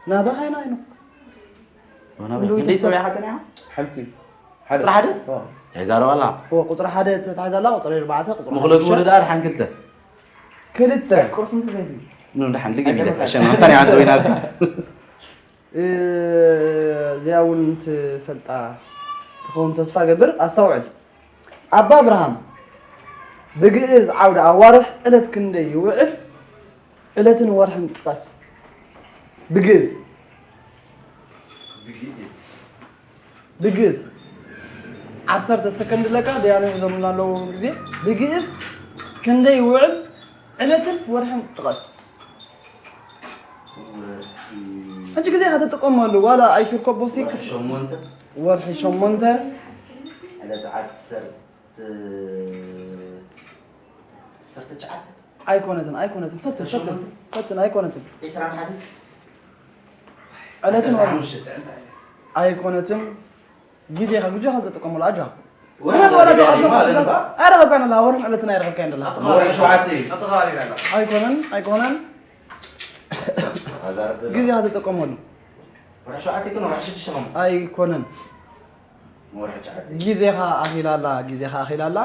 ናባኻ ኢና ኢሉ። ክንደይ ሰብ ኢኻ ተኒኻ? ሓንቲ ሓደ ቁፅሪ ሓደ? እንታይ ይዛረብ ኣላ? ቁፅሪ ሓደ ተታሒዛ ኣላ፣ ቁፅሪ ኣርባዕተ፣ ቁፅሪ ምኽለቱ ሓሙሽተ። ወደ ደኣ ድሓን ክልተ። ክልተ። ቁርፍንቲ ነዚ። ኑ ድሓን ልግብ ኢለ ኣይተመሳሰለን። ተሸናምታ ናይ ዓንተ ወይና። እዚኣ እውን ትፈልጣ ትኸውን ተስፋ ገብር። ኣስተውዕል። ኣባ ኣብርሃም ብግእዝ ዓውደ ኣዋርሕ ዕለት ክንደይ ይውዕል? ዕለትን ወርሕን ጥቀስ። ብግእዝ። ብግእዝ ዓሰርተ ሰከንድ ኣለካ። ደያኑ ሒዞምና ኣለዉ ግዜ። ብግእዝ ክንደይ ይውዕል? ዕለትን ወርሕን ጥቀስ። ሕጂ ግዜ ከተጥቀመሉ ዋላ ኣይትርከቦ ሲ ወርሒ ሸሞንተ። ወርሒ ሸሞንተ። ዕለት ዓሰርተ ዓሰርተ ትሽዓተ። ኣይኮነትን ኣይኮነትን ፈትን ፈትን ፈትን ኣይኮነትን። ዒስራን ሓደን። ዕለትን ወርሕን። ኣይኮነትን። ግዜኻ ግዜኻ ተጥቀመሉ ኣጆኻ። ኣይረኸብካን ኣለኻ ወርሕን ዕለትን ኣይረኸብካን ኣለኻ። ኣይኮነን ኣይኮነን። ግዜኻ ተጠቀመሉ። ኣይኮነን። ግዜኻ ኣኺላ ኣላ ግዜኻ ኣኺላ ኣላ።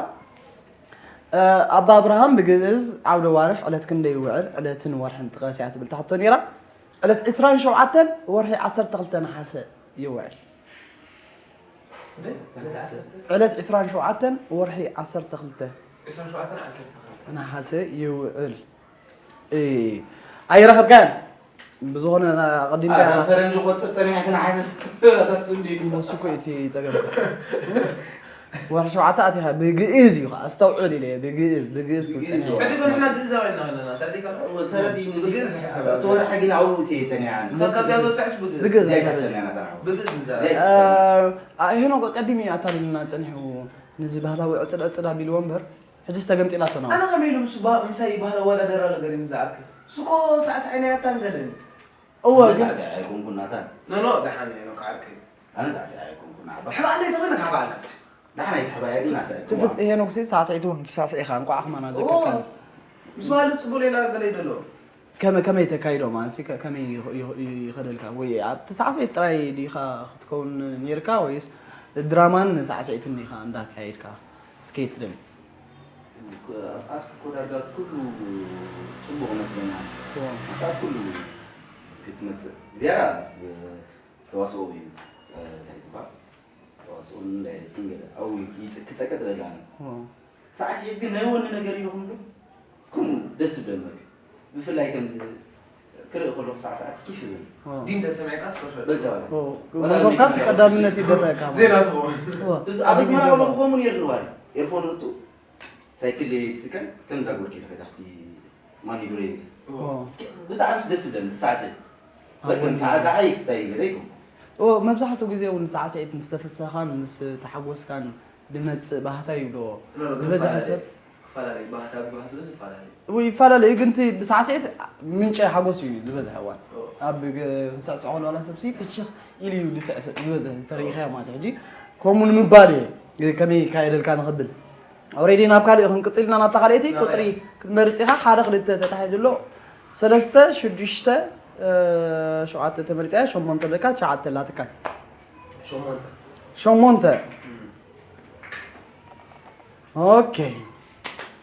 ኣባ ኣብርሃም ብግእዝ ዓውደ ዋርሕ ዕለት ክንደይ ይውዕል? ዕለትን ወርሕን ጥቀስ እያ ትብል ትሕቶ ነይራ። ዕለት ዕስራን ሸውዓተን ወርሒ ዓሰርተ ክልተ ነሓሰ ይውዕል። ዕለት ዕስራን ሸውዓተን ወርሒ ዓሰርተ ክልተ ነሓሰ ይውዕል። ኣይረኸብካን ብዝኾነ ቀዲምካ ፈረንጂ ቆፅር ፀኒሐ ትነሓስስ። ንሱ እኮ እቲ ፀገምካ። ወርሒ ሸውዓተ ኣቲኻ ብግእዝ እዩ ከዓ ኣስተውዕል ኢለ ብግእዝ ብግእዝ ክብል ፀኒሐ። ሕጂ ግን ንሕና ግእዛውያን ኢና ከለና ተረዲእካ? ተረዲእኒ። ብግእዝ ሕሰብ። እቲ ወርሒ ግን ኣብኡ እቲ እየ ፀኒሐ ኣነ። ምሳብ ካብዚኣ ዝወፅዐች ብግእዝ። ብግእዝ እዚኣ እያ ሕሰብ። ተሰሚዓና ተራኸቡ። ብግእዝ ንዛረብ። እዚኣ እያ ተሰሚዓና። አ፣ ሄኖክ ቀዲሙ እዩ ኣታሊልና ፀኒሑ ነዚ ባህላዊ ዕፅድ ዕፅድ ኣቢልዎ እምበር ሕጂስ ተገምጢላቶ ነው። ኣነ ከመይ ኢሉ ምስ ባ-፣ ምሳይ ባህላዊ ኣወዳድራ ኣሎ ገለ ምስ ዝኣርክ። እሱ እኮ ሳዕሳዒ ናይ ኣታን ገለን። እወ፣ ኣነ ግን ሳዕሳዒ ኣይኮንኩን ናታን። ኖ፣ ኖ፣ ደሓን እየ፣ ኖ፣ ክዓርከይ። ኣነ ሳዕሳዒ ኣይኮንኩን፣ ዓባ። ሕባእ ኣለይ ተኾይነ ካባኣልካ። ደሓን ኣይትሕባያ ግን ኣሳዒ ትፍት ክዋ። ይሄ ነው ጊዜ ሳዕሳዒት እውን ሳዕሳዒ ኢኻ፣ እንቋዕ ከማና እዎ። ዘከርካኒ። ምስ ባህሊ ጽቡቅ ሌላ ገለ ይደሎ። ከመ-፣ ከመይ ተካይዶ ማለት ሲ፣ ከ-፣ ከመይ ይኸ-፣ ይኸ-፣ ይኸደልካ? ወይ ኣብቲ ሳዕሳዒት ጥራይ ዲኻ ክትከውን ኔርካ ወይስ ድራማን ሳዕሳዒትን ኢኻ እንዳካየድካ? እስከ የትደም። ኣብ ኣርት ኮዳጋ ኩሉ ጽቡቕ መስለና። እዎ። ሓሳብ ኩሉ ክትመጽእ። ዝያዳ ብ-፣ ተዋስኦ እዩ፣ እ፣ እንታይ ዝበሃል? ተዋስኦን ዳይሬክትን ገለ ኣብኡ ይጽ-፣ ክጸቅጥ ደላ ኣነ። እዎ። ሳዕስዒት ግን ናይ ወኒ ነገር ኢልኩም ዶ? ከምኡ ደስ ዝብል መግቢ። ብፍላይ ከምዚ ክርኢ ከለኹ ሳዕሳዕቲ ስኪፍ ይብል። እዎ። ዲም ተሰሚዕካስ ፐርፌክት። በቃ። እዎ። ወላ መዝሙርካስ ዲም ቀዳምነት ይደረግ ካብ ዜና ትኸውን። እዎ። ትዝ-፣ ኣብ ኣስመራ ከለኹ ከምኡ ነይሩ ዝባል። ኤርፎን እቱ ሳይክል ስከን ከም እንዳጎድኪ ትኸይድ ኣብቲ ማን ይብሎ ይብል። እዎ። እዎ። ብጣዕሚ ደስ ዝብለኒ ተሳዕስዒት። ኣዎ። በርግጥ ሳዕሳዓይ ክስታይ ይብል ኣይኮንኩን። እዎ፣ መብዛሕትኡ ግዜ እውን ሳዕስዒት ምስ ተፈሰኻን ምስ ተሓጎስካን ዝመጽእ ባህታ ይብልዎ። ኖ፣ ኖ፣ ግን ዝበዝሐ ይፈላለ ሰብ እዩ። ክፈላለ እዩ። ባህታ ብባህትኡ ይፈላለ እዩ። እው፣ ይፈላለ እዩ፣ ግን እቲ ሳዕስዒት ምንጪ ሓጎስ እዩ ዝበዝሐ እዋን። እዎ። ኣብ ግ-፣ ክስዕስዖ ከሎ ዋላ ሰብሲ ፍሽኽ ኢሉ እዩ ዝስዕስዕ ዝበዝሕ ተረጊኸያ ማለት እዩ። ሕጂ ከምኡ ንምባል እየ ከመይ ይካየደልካ ንኽብል። ኦሬዲ ናብ ካልእ ክንቅጽል ኢና፣ ናብታ ካልኣይቲ ቁጽሪ ክትመርጽ ኢኻ። ሓደ ክልተ ተታሒዙ ኣሎ። ሰለስተ፣ ሽዱሽተ፣ እ፣ ሸውዓተ ተመሪጽያ፣ ሸሞንተ ኣለካ፣ ትሽዓተ ኣላትካ። ሸሞንተ። ሸሞንተ። እም። ኦኬ።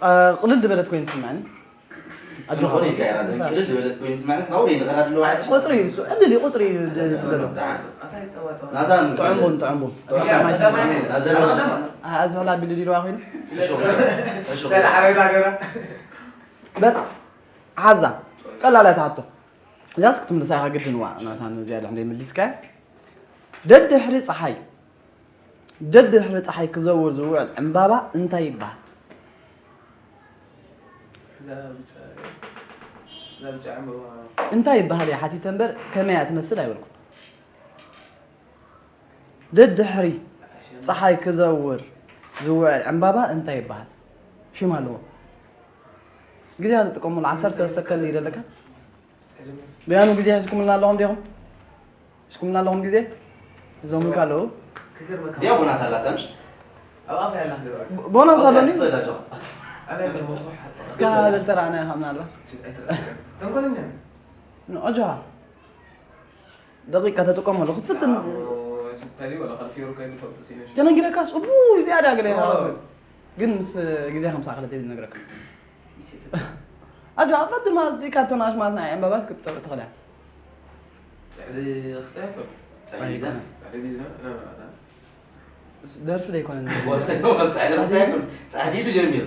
እ፣ ቅልል ዝበለት ኮይን ስምዕኒ። ኣጆኻ። ቅልል ዝበለት ኮይን ስምዕኒ፣ ናውሪ ንቐራ ድሎ። ቁጽሪ እዩ እሱ፣ ዕልል እዩ፣ ቁጽሪ እዩ ዝ-፣ ዝደሎ። ኣታ ይጸዋጸዋ። ናታን ጥዑም ቡን፣ ጥዑም ቡን። ጥዑም ቡን። ቀዳማይ። ናብ ዘረባ። ቀዳማይ። አ-፣ ኣዝሕላ ቢሉ ዲልዋ ኮይኑ። እሾ። እሾ። ተላዕበ ዛገራ። በል፣ ሓዛ። ቀላል እያ ትሓቶ። እዚኣስ ክትምልሳ ኢኻ ግድን፣ ዋ፣ ናታን እዚኣ ድሕሪ መሊስካ። ደድሕሪ ጸሓይ፣ ደድሕሪ ጸሓይ ክዘውር ዝውዕል ዕምባባ እንታይ ይበሃል? እዛ ብጫ፣ እዛ ብጫ ዕምባባ። እንታይ ይበሃል እየ ሓቲተ እምበር፣ ከመይ እያ ትመስል ኣይበልኩን። ደድሕሪ ጸሓይ ክዘውር ዝውዕል ዕምባባ እንታይ ይበሃል? ሽም ኣለዎ። ግዜ ትጥቀሙሉ፣ ዓሰርተ ሰከንድ እዩ ዘለካ። ብያኑ ግዜ ሒዝኩምልና ኣለኹም ዲኹም? ሒዝኩምልና ኣለኹም ግዜ? ሒዞምልካ ኣለዉ። እዚኣ ቦናስ ኣላታ ምሽ? ኣብ ኣፍ ያላ ገዛ። ቦ-፣ ቦናስ ኣውፅኣ ኣለኒ? ትፈላጆ። ኣበይ ኣሎ? እስካ በል ተራእና ኢኻ ምናልባት። ኣይትረአስካ። ተንኮለኛ። ን-፣ ኣጆኻ። ደቂቃ ተጥቀመሉ ክትፍትን። ተሊ ወላ ካልፊሩ ከይዱ ፈቅጥ ሲነሽ ተነጊረካስ እቡ ዝያዳ ገለ ኦ። ሃዋት ግን ምስ ግዜ ከምሳ ክለተ ዝነግረካ ኣጆ ኣፈት ማስቲ ካብተን ኣሽማትና ዕምበባስ ክትጠቕ ትኽእል እያ። ጽዕዲ ክስታይ ይኽእል። ጸሊም ቢዛ ጻዕዲ ቢዛ ና ናታ ደርፊ ዘይኮነ ጸዕዲ ክስታይ ይኽእል። ጸዕዲ ኢሉ ጀሚሩ።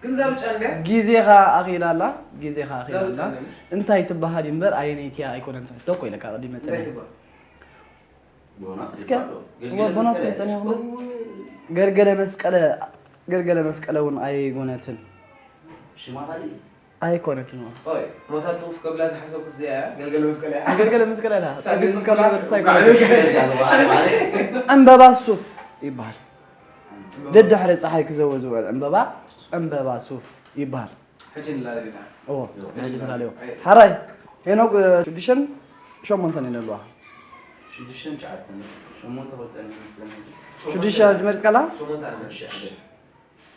ግን ዛብጫ እንደ ግዜኻ ኣኺላ ኣላ ግዜኻ ኣኺላ ኣላ ዛብጫ እንደ እንታይ ትበሃል እዩ እምበር ኣየነይቲ እያ ኣይኮነን ትሕቶ እኮ ኢለካ ቅድሚ መጸኒ እንታይ ትበሃል ቦናስ እስከ ይባሉ። ወ- ቦናስ ክጸንሕ ይኽእሉ ገልገለ መስቀለ ገልገለ መስቀለ እውን ኣይጎነትን ሽማ ካሊ ኣይኮነትን እዋ። ኦይ ሞታ ጥፍ ከብላ ዝሓሰብኩ እዚኣ እያ ገልገል መስቀል እያ ገልገለ መስቀለ ኢላ ሳቢት ጸቢት ከብላ ከብላ ዘርሳ ኣይኮነትን ገልገለ ዕምበባ ሱፍ ይበሃል ደድሕሪ ፀሓይ ክዘወ ዝበል ዕምበባ ዕምበባ ሱፍ ይበሃል ሕጂ ንላለ ኢና እዎ ሕጂ ትላለዮ ሓራይ ሄኖክ ሽዱሽተን ሸሞንተን እየን ኣለዋ ሽዱሽተን ትሽዓተን ሸሞንተ ክወፀኒ መስለኒ ሽዱሽተ መሪፅካላ ሸሞንተ ኣርባዕተ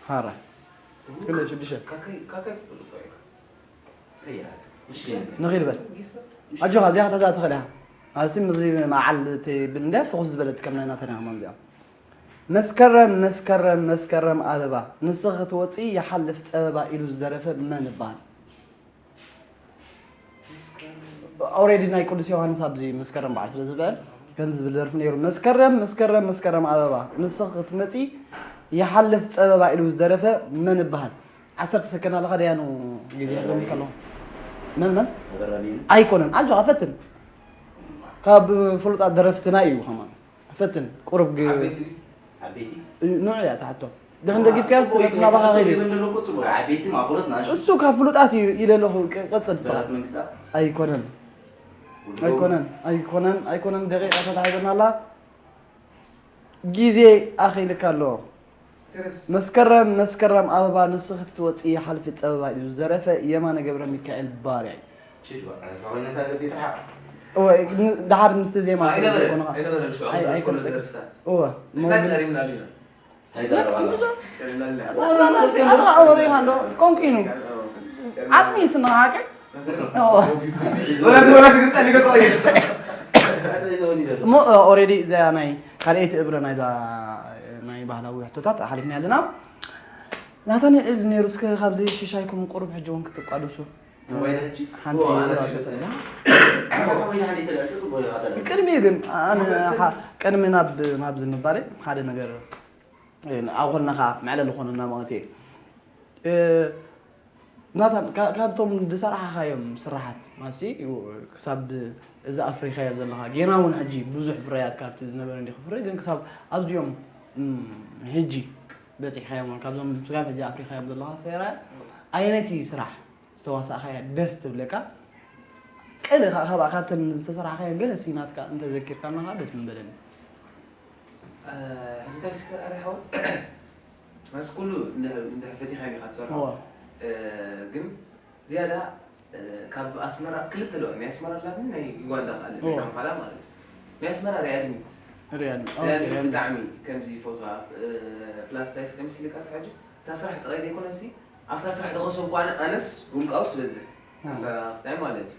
ሓራይ ክንደይ ሽዱሽተ ካካይ ካካይ ትፅርፆ እዩ ተይራክ ንኺድ በል ኣጆኻ እዚኣ ከተዛ ትኽእል እያ ኣዚ ምዚ መዓል ትብል እንደ ፍኹስ ዝበለት ከም ናይ ናተና ከማን እዚኣ መስከረም መስከረም መስከረም ኣበባ ንስኺ ክትወፂ ይሓልፍ ፀበባ ኢሉ ዝደረፈ መን ይበሃል ኦሬዲ ናይ ቅዱስ ዮሃንስ ኣብዚ መስከረም በዓል ስለ ዝበል ከም ዝብል ደርፊ ነይሩ መስከረም መስከረም መስከረም ኣበባ ንስኺ ክትመፂ ይሓልፍ ፀበባ ኢሉ ዝደረፈ መን ይበሃል ዓሰርተ ሰከንድ ኣለኻ ደያኑ ግዜ ሒዞም ከለኹ መን መን ተበራቢን ኣይኮነን ኣጆኻ ፈትን ካብ ፍሉጣት ደረፍትና እዩ ከማን ፈትን ቁሩብ ግ- ዓበይቲ ዓበይቲ ንዑ እያ ትሓቶ ድሕን ደጊፍካዮ ስትረክ ናባኻ ከይድ እዩ ይበለሉ ቁጥሩ ዓበይቲ ማእኸሎት ናሽ እሱ ካብ ፍሉጣት እዩ ኢለ ኣለኹ ቅ- ቀፅል ስራ ሰራት መንግስታት ኣይኮነን ኣይኮነን ኣይኮነን ኣይኮነን ደቂቃ ተታሒዘና ኣላ ግዜ ኣኺልካ ኣሎ ትርስ መስከረም መስከረም ኣበባ ንስኺ ክትወፂ ሓልፊ ፀበባ እዩ ዝደረፈ የማነ ገብረ ሚካኤል ባርያ እዩ ሽድ በቃ ተኾይነታ ገጽ ይትርሓቕ እወ፣ ን- ድሓር ምስቲ ዜማ ስለ ኣይነበረ ዘይኮነ ኣይነበረ ንሱ ኣይ- ዓመት ኣይኮነ ኮሎ ዘርፍታት እወ ንሕና ጨሪምናሉ ኢና እንታይ ይዛረብ ኣሎ ጨሪምናሉ ኢና ወላ ወሪኻ እንዶ ቆንቁ ኢኑ ዓፅሚ ይስንኻ ሓቀ ወላ ወላ ትግርጻ ሊገ ቆይ እንታይ ዘበኒ ደሎ እሞ ኦሬዲ እዚኣ ናይ ካልኣይቲ እብረ ናይዛ ናይ ባህላዊ ሕቶታት ሓሊፍና ኣለና ናታንኤል ነይሩ እስከ ካብዚ ሽሻይኩም ቁሩብ ሕጂ እውን ክትቋደሱ ሞባይል ሕጂ ሓንቲ ኦ፣ ኣነ ይረኣ ይፈልጥ ኣለና። ሞባይል ሓንቲ ተልዕል ጽቡቕ ኢኻ ተልዕል ቅድሚ ግን ኣነ ሓ- ቅድሚ ናብ ናብዚ ምባለይ ሓደ ነገር ኣብ ኮልና ከዓ መዕለሊ ኮነና ማለት እዩ እ፣ ናታን ካ- ካብቶም ዝሰራሕኻዮም ስራሓት ማሲ ክሳብ እዚ ኣፍሪኻዮ ዘለኻ ጌና እውን ሕጂ ብዙሕ ፍረያት ካብቲ ዝነበረ እንዲ ክፍረ ግን ክሳብ ኣብዚኦም እም፣ ሕጂ በፂሕካዮም ካብዞም ስጋብ ሕጂ ኣፍሪኻዮም ዘለኻ ፍረ ኣየነይቲ ስራሕ ዝተዋሳእኻያ ደስ ትብለካ ቅል ካብኣ ካብተን ዝተሰራሕኻዮ ገለ ሲናትካ እንተዘኪርካና ከዓ ደስ ምበለኒ ሕጂ እንታይ ስከ ኣረ ሓወይ ማስ ኩሉ እንድሕር ፈቲኻ ኢኻ ትሰርሖ እዋ ግን ዝያዳ ካብ ኣስመራ ክልተ ኣለዋ ናይ ኣስመራ ኣላትን ናይ ዩጋንዳ ካለ ናይ እዋ። ካምፓላ ማለት እዩ ናይ ኣስመራ ሪኣድሚት ሪያል ሪኣድሚት ብጣዕሚ ከምዚ ፎቶ ፕላስ ታይስ ከምሲ ልቃስ ሕጂ እታ ስራሕ ጥራይ ዘይኮነሲ ኣብታ ስራሕ ዝኸሰብኩ ኣነ ኣነስ ውልቃውስ በዝሕ ካብታ ስታይ ማለት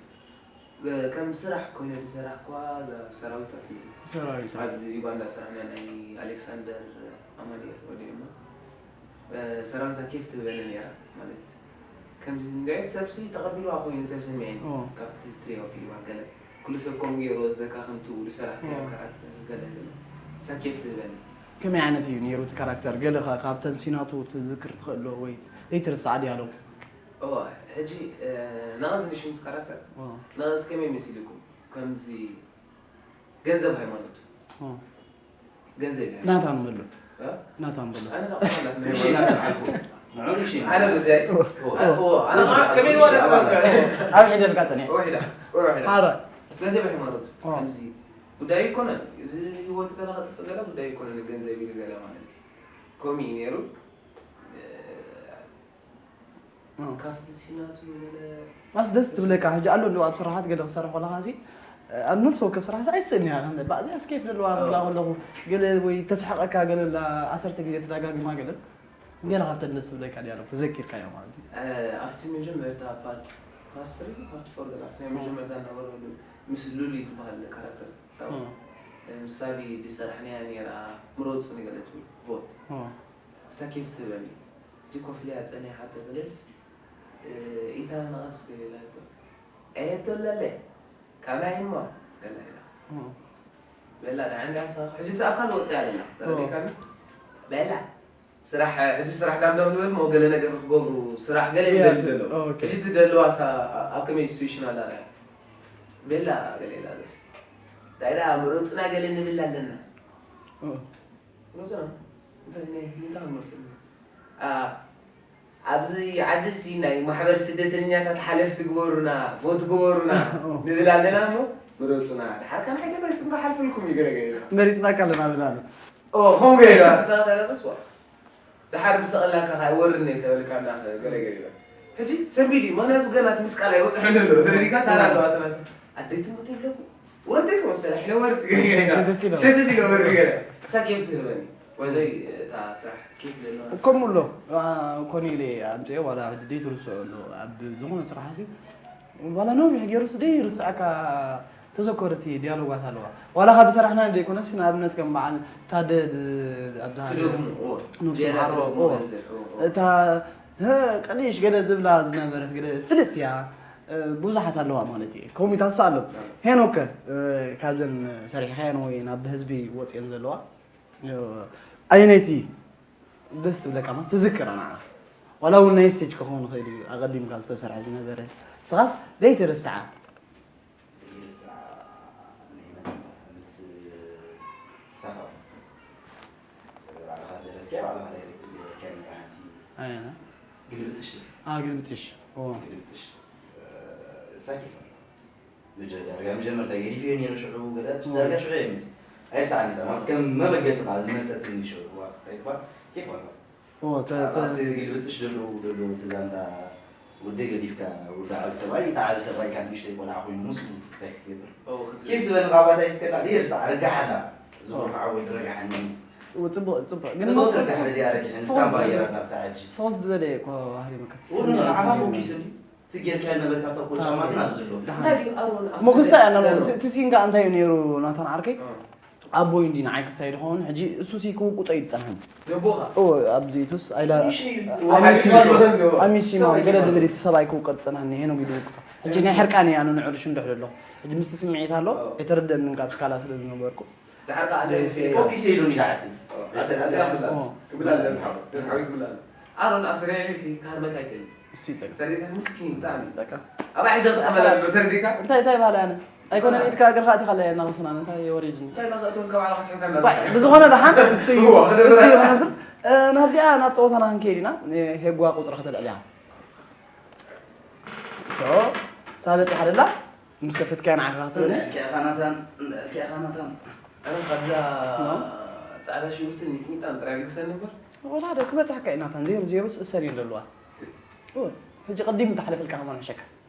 እዩ ከም ስራሕ ኮይነ ዝሰራሕኳ እዛ ሰራዊት ኣትኒ ሰራዊት ኣብ ዩጋንዳ ስራሕና ናይ ኣሌክሳንደር ኣማኒኤል ወዲኦሞ ሰራዊታ ኬፍ ትህበኒ ነራ ማለት ከምዚ እንድዒት ሰብሲ ተቐቢልዋ ኮይኑ ተሰሚዐኒ ኦ። ካብቲ ትሪኦ ፊልማ ገለ ኩሉ ሰብ ከምኡ ገይሩ ወስደካ ከምቲ ዝሰራሕ ኦ። ካራክተር ገለ ገለ እሳ ኬፍ ትህበኒ ከመይ ዓይነት እዩ ነይሩ እቲ ካራክተር ገለ ከ ካብተን ሲናቱ ትዝክር ትኽእሎ ወይ ዘይትርስዓ ድያ ኣሎ እዋ ሕጂ ናቕዚ ንሽምቲ ካራክተር ናቕዚ ከመይ መሲልኩም ከምዚ ገንዘብ ሃይማኖት ገንዘብ እዩ ናታን በሎ እ? ናታን በሎ ኣነ ናቕዚ ማለት ነው። እሺ ናተን ዓልፉ ንዑ እሺ ኣነ ነዚኣ እዩ እዎ ኣነ ከመይ ወደ ኣብ ሒደልካ ጸኒሕ ወሒዳ ወሒዳ ኣረ ገንዘብ ሃይማኖት ኦ። ከምዚ ጉዳይ ይኮነን እዚ ህይወት ገለ ከጥፍእ ገለ ጉዳይ ይኮነን ገንዘብ ኢሉ ገለ ማለት እዩ ከምኡ እዩ ነይሩ ካብቲ ሲናቱ ገለ ማስ ደስ ትብለካ ሕጂ ኣሎ ኣለዉ ኣብ ስራሓት ገለ ክሰርሕ ከለካ ሲ ኣብ ነፍሲ ወከፍ ስራሕ ሲ ኣይትስእን እያ ባእዚኣ ስኬፍ ዘለዋ ክብላ ከለኹ ገለ ወይ ተስሕቐካ ገለ ላ ዓሰርተ ግዜ ተደጋግማ ገለ ገለ ካብተን ደስ ትብለካ ድያ ተዘኪርካዮ ማለት እዩ ኣብቲ መጀመርታ ፓርት ፓስሪ ሆትፎርድ ኣብቲ ናይ መጀመርታ እናበረሉ ምስ ሉሊ ትበሃል ካራክተር ሳባ እም። ምስ ሳቢ ዝሰራሕናያ ነይራ ምሮፁ ንገለ ትብል ቮት እም። እሳ ኬፍ ትህበኒ እቲ ኮፍልያ ፀኒሓቶ ገለስ ኢታ ንቐስ ገለ ኢላቶ ኣየቶ ኣለለ ካባይ እሞ ገለ ኢላ እም። በላ ደሓን ዳሳ ሕጂ ዝኣካል ወጥያ ኣለና ተረዲካኒ በላ ስራሕ ሕጂ ስራሕ ዳምዳም ንበል ሞ ገለ ነገር ክገብሩ ስራሕ ገለ ይደሊ ዘሎ ኦኬ። ሕጂ ትደልዋ ሳ ኣብ ከመይ ሲቹዌሽን ኣላ ርኣ ቤላ ገለ ኢላ ዘስ እንታይ ዳ ምሩፅና ገለ ንብል ኣለና እም። ምሩፅና እንታይ ናይ እንታይ ምሩፅና ኣ ኣብዚ ዓዲ ሲ ናይ ማሕበር ስደተኛታት ሓለፍቲ ግበሩና ቮት ግበሩና ንብል ኣለና እሞ ምረፁና ድሓር ከ ንዓይ ተመሪፅኩም ክሓልፈልኩም እዩ ገለገለ ኢላ መሪፅናካ ኣለና ብላሉ ኦ ከምኡ ገለ ኢላ ንሳ ተለቅስ ዋ ድሓር ብሰቐላካ ከዓ ወርድኒ ተበልካ እና ገለገለ ኢላ ሕጂ ሰንቢድ እዩ ምክንያቱ ገና እቲ ምስቃል ኣይበፅሖ ዘሎ ተበሊካ ታራ ኣለዋ ተናት ኣደይ ትሞት ይብለኩ ወረደይ መሰለ ሕነ ወርድ ገለገለ ኢላ ሸተት ኢሎ። ሸተት ኢሎ ወርድ ገለ እሳ ኬፍ ትህበኒ ወዘይ እታ ስራሕ ኬፍ ዘለዋ ከምኡ ኣሎ ኮነ ኢለ ኣምፅኦ ዋላ ሕጂ ደይ ትርስዖ ኣሎ ኣብ ዝኾነ ስራሕ ሲ ዋላ ነዊሕ ገይሩ ስ ደይ ርስዓካ ተዘኮርቲ ዲያሎጋት ኣለዋ ዋላ ካብ ዝሰራሕና ደይኮነስ ንኣብነት ከም በዓል ታደ ድ- ኣብዛ ትደግሙ እዎ ነብሱ ዜና ሓሮ ትደግሙ እዎ በዝሕ እዎ እታ ህ ቀዲሽ ገለ ዝብላ ዝነበረት ገለ ፍልጥ እያ እ፣ ብዙሓት ኣለዋ ማለት እዩ ኮሚታስ ኣሎ ሄኖከ እ፣ ካብዘን ሰሪሕኻየን ወይ ናብ ህዝቢ ወፅየን ዘለዋ እ፣ ኣየነይቲ ደስ ትብለካ ማስ ትዝክራ ንዓ ዋላ እውን ናይ ስቴጅ ክኸውን ይኽእል እዩ ኣቐዲምካ ዝተሰርሐ ዝነበረ ንስኻስ ደይትርስዓ ዘይርሳዕ ናይ መን ምስ ሳፋ ባዕልኻ ደረስካያ ባዕልኻ ዳይሬክት ገበርካያ ነራ ሓንቲ ኣየና ግልብጥሽ ግልብጥሽ ግልብጥሽ እሳ ኬፍ ኣላ መጀ- ዳርጋ መጀመርታ ገዲፍዮ ነይረ ሽዑ ገለ ዳርጋ ሽዑ የምፅ ኣይርሳዕኒ ሳ ማስ ከም መበገሲ ከዓ ዝመፀትኒ ሽዑ እዋ ክስታይ ዝበሃል ኬፍ ኣላ ኦ፣ ተ- ተ- ኣብቲ ግልብጥሽ ዘለዉ ዘለዉ እቲ ዛንታ ወደይ ገዲፍካ ወዲ ዓቢ ሰብኣይ እቲ ዓቢ ሰብኣይ ካብ ንእሽተይ ቆልዓ ኮይኑ ምስኡ ክስታይ ክትገብር ኦ፣ ክትብል። ኬፍ ዝበኒ ቃባታ ይስከላ ይርሳዕ ርጋሕ ኣላ ዝኾንካ ዓወይ ረጋሕኒ ኦ፣ ፅቡቅ ፅቡቅ ግን ጽቡቅ ትርጋሕ በዚኣ ረጊሕ ንስታምባ ይረዳ ሳዕጂ ፈውስ ዝበለ እኮ ባህሪ መከት ወዱ ዓኻ ፎኪስ እንዲ ትጌርካ ነበርካ ተኮ ጫማ ግን ኣብዚ ኣሎ እንታይ ድዩ ኣሮን ኣብ መጉስታ ያና ደሎ? እቲ ሲንጋ እንታይ እዩ ነይሩ ናታን ዓርከይ እ፣ ኣቦይ እንዲ ንዓይ ክሳይ ድኸውን ሕጂ እሱ ሲ ክውቁጦ እዩ ዝፀንሐን ነቦኻ ኦ ኣብዚ ቱስ ኣይዳ ሓሚስ ይባል ቦታ እዚኦ። ኣሚሲማ ሰብኣይ ገለ ይባል። ድብል እቲ ሰብኣይ ክውቀጥ ፅናኒ ሄኖ ጊዱ ውቅጦ ሕጂ ናይ ሕርቃን እያ ንንዕዱ ሽንድሕ ደሎ ሕጂ ምስቲ ስምዒት ኣሎ ኣይተረደንን ካብ ስካላ ስለ ዝነበርኩ ድሓር ከዓ ኣለ ደስ ሴ- ፎኪስ ኢሉ እንዲ ዳዓሲ ኣተ- ኣተ- ኣተ- ኦ። ክብል ኣለ ዝሓቦ። ደስ ሓዊ ክብል ኣለ። ኣሮን ኣብ ሪያሊቲ ክሃርመካ ኣይክእል። እሱ ይፀግ ተሪእካ ምስኪን ብጣዕሚ። በቃ ኣብ ኣሕጃ ዝቀመላ ኣሎ ተረዲእካ። እንታይ እንታይ ባህል ኣነ ኣይኮነን ኢድካ እግርካ እቲ ካልእ ኣየናቕስናን እንታይ የወሪድኒ እንታይ ኢልካ ክትእትወን ካብ ዓለኻ ስሕብካ እንዳበልካ። ባይ፣ ብዝኾነ ደሓን እሱ እዩ እዎ፣ እሱ እዩ ክነብር እ፣ ናብዚኣ ናብ ፀወታና ክንከይድ ኢና እ፣ ሄጓ ቁፅሪ ከተልዕልያ ሶ እታ በፂሓ ደላ ምስ ከፈትካያ ንዓኻ ክትህበኒ ልክዕኻ ናታን ልክዕኻ ናታን ኣነ ካብዛ ኖ። ፃዕዳ ሽጉርትን ሚጥሚጣን ጥራይ ልግሰኒ እምበር። ወላ ሓደ ክበፅሓካ እዩ ናታን ዜሮ ዜሮ እሰን እዩ ዘለዋ እ፣ ሕጂ ቀዲሙ ተሓለፈልካ ከማን ሕሸካ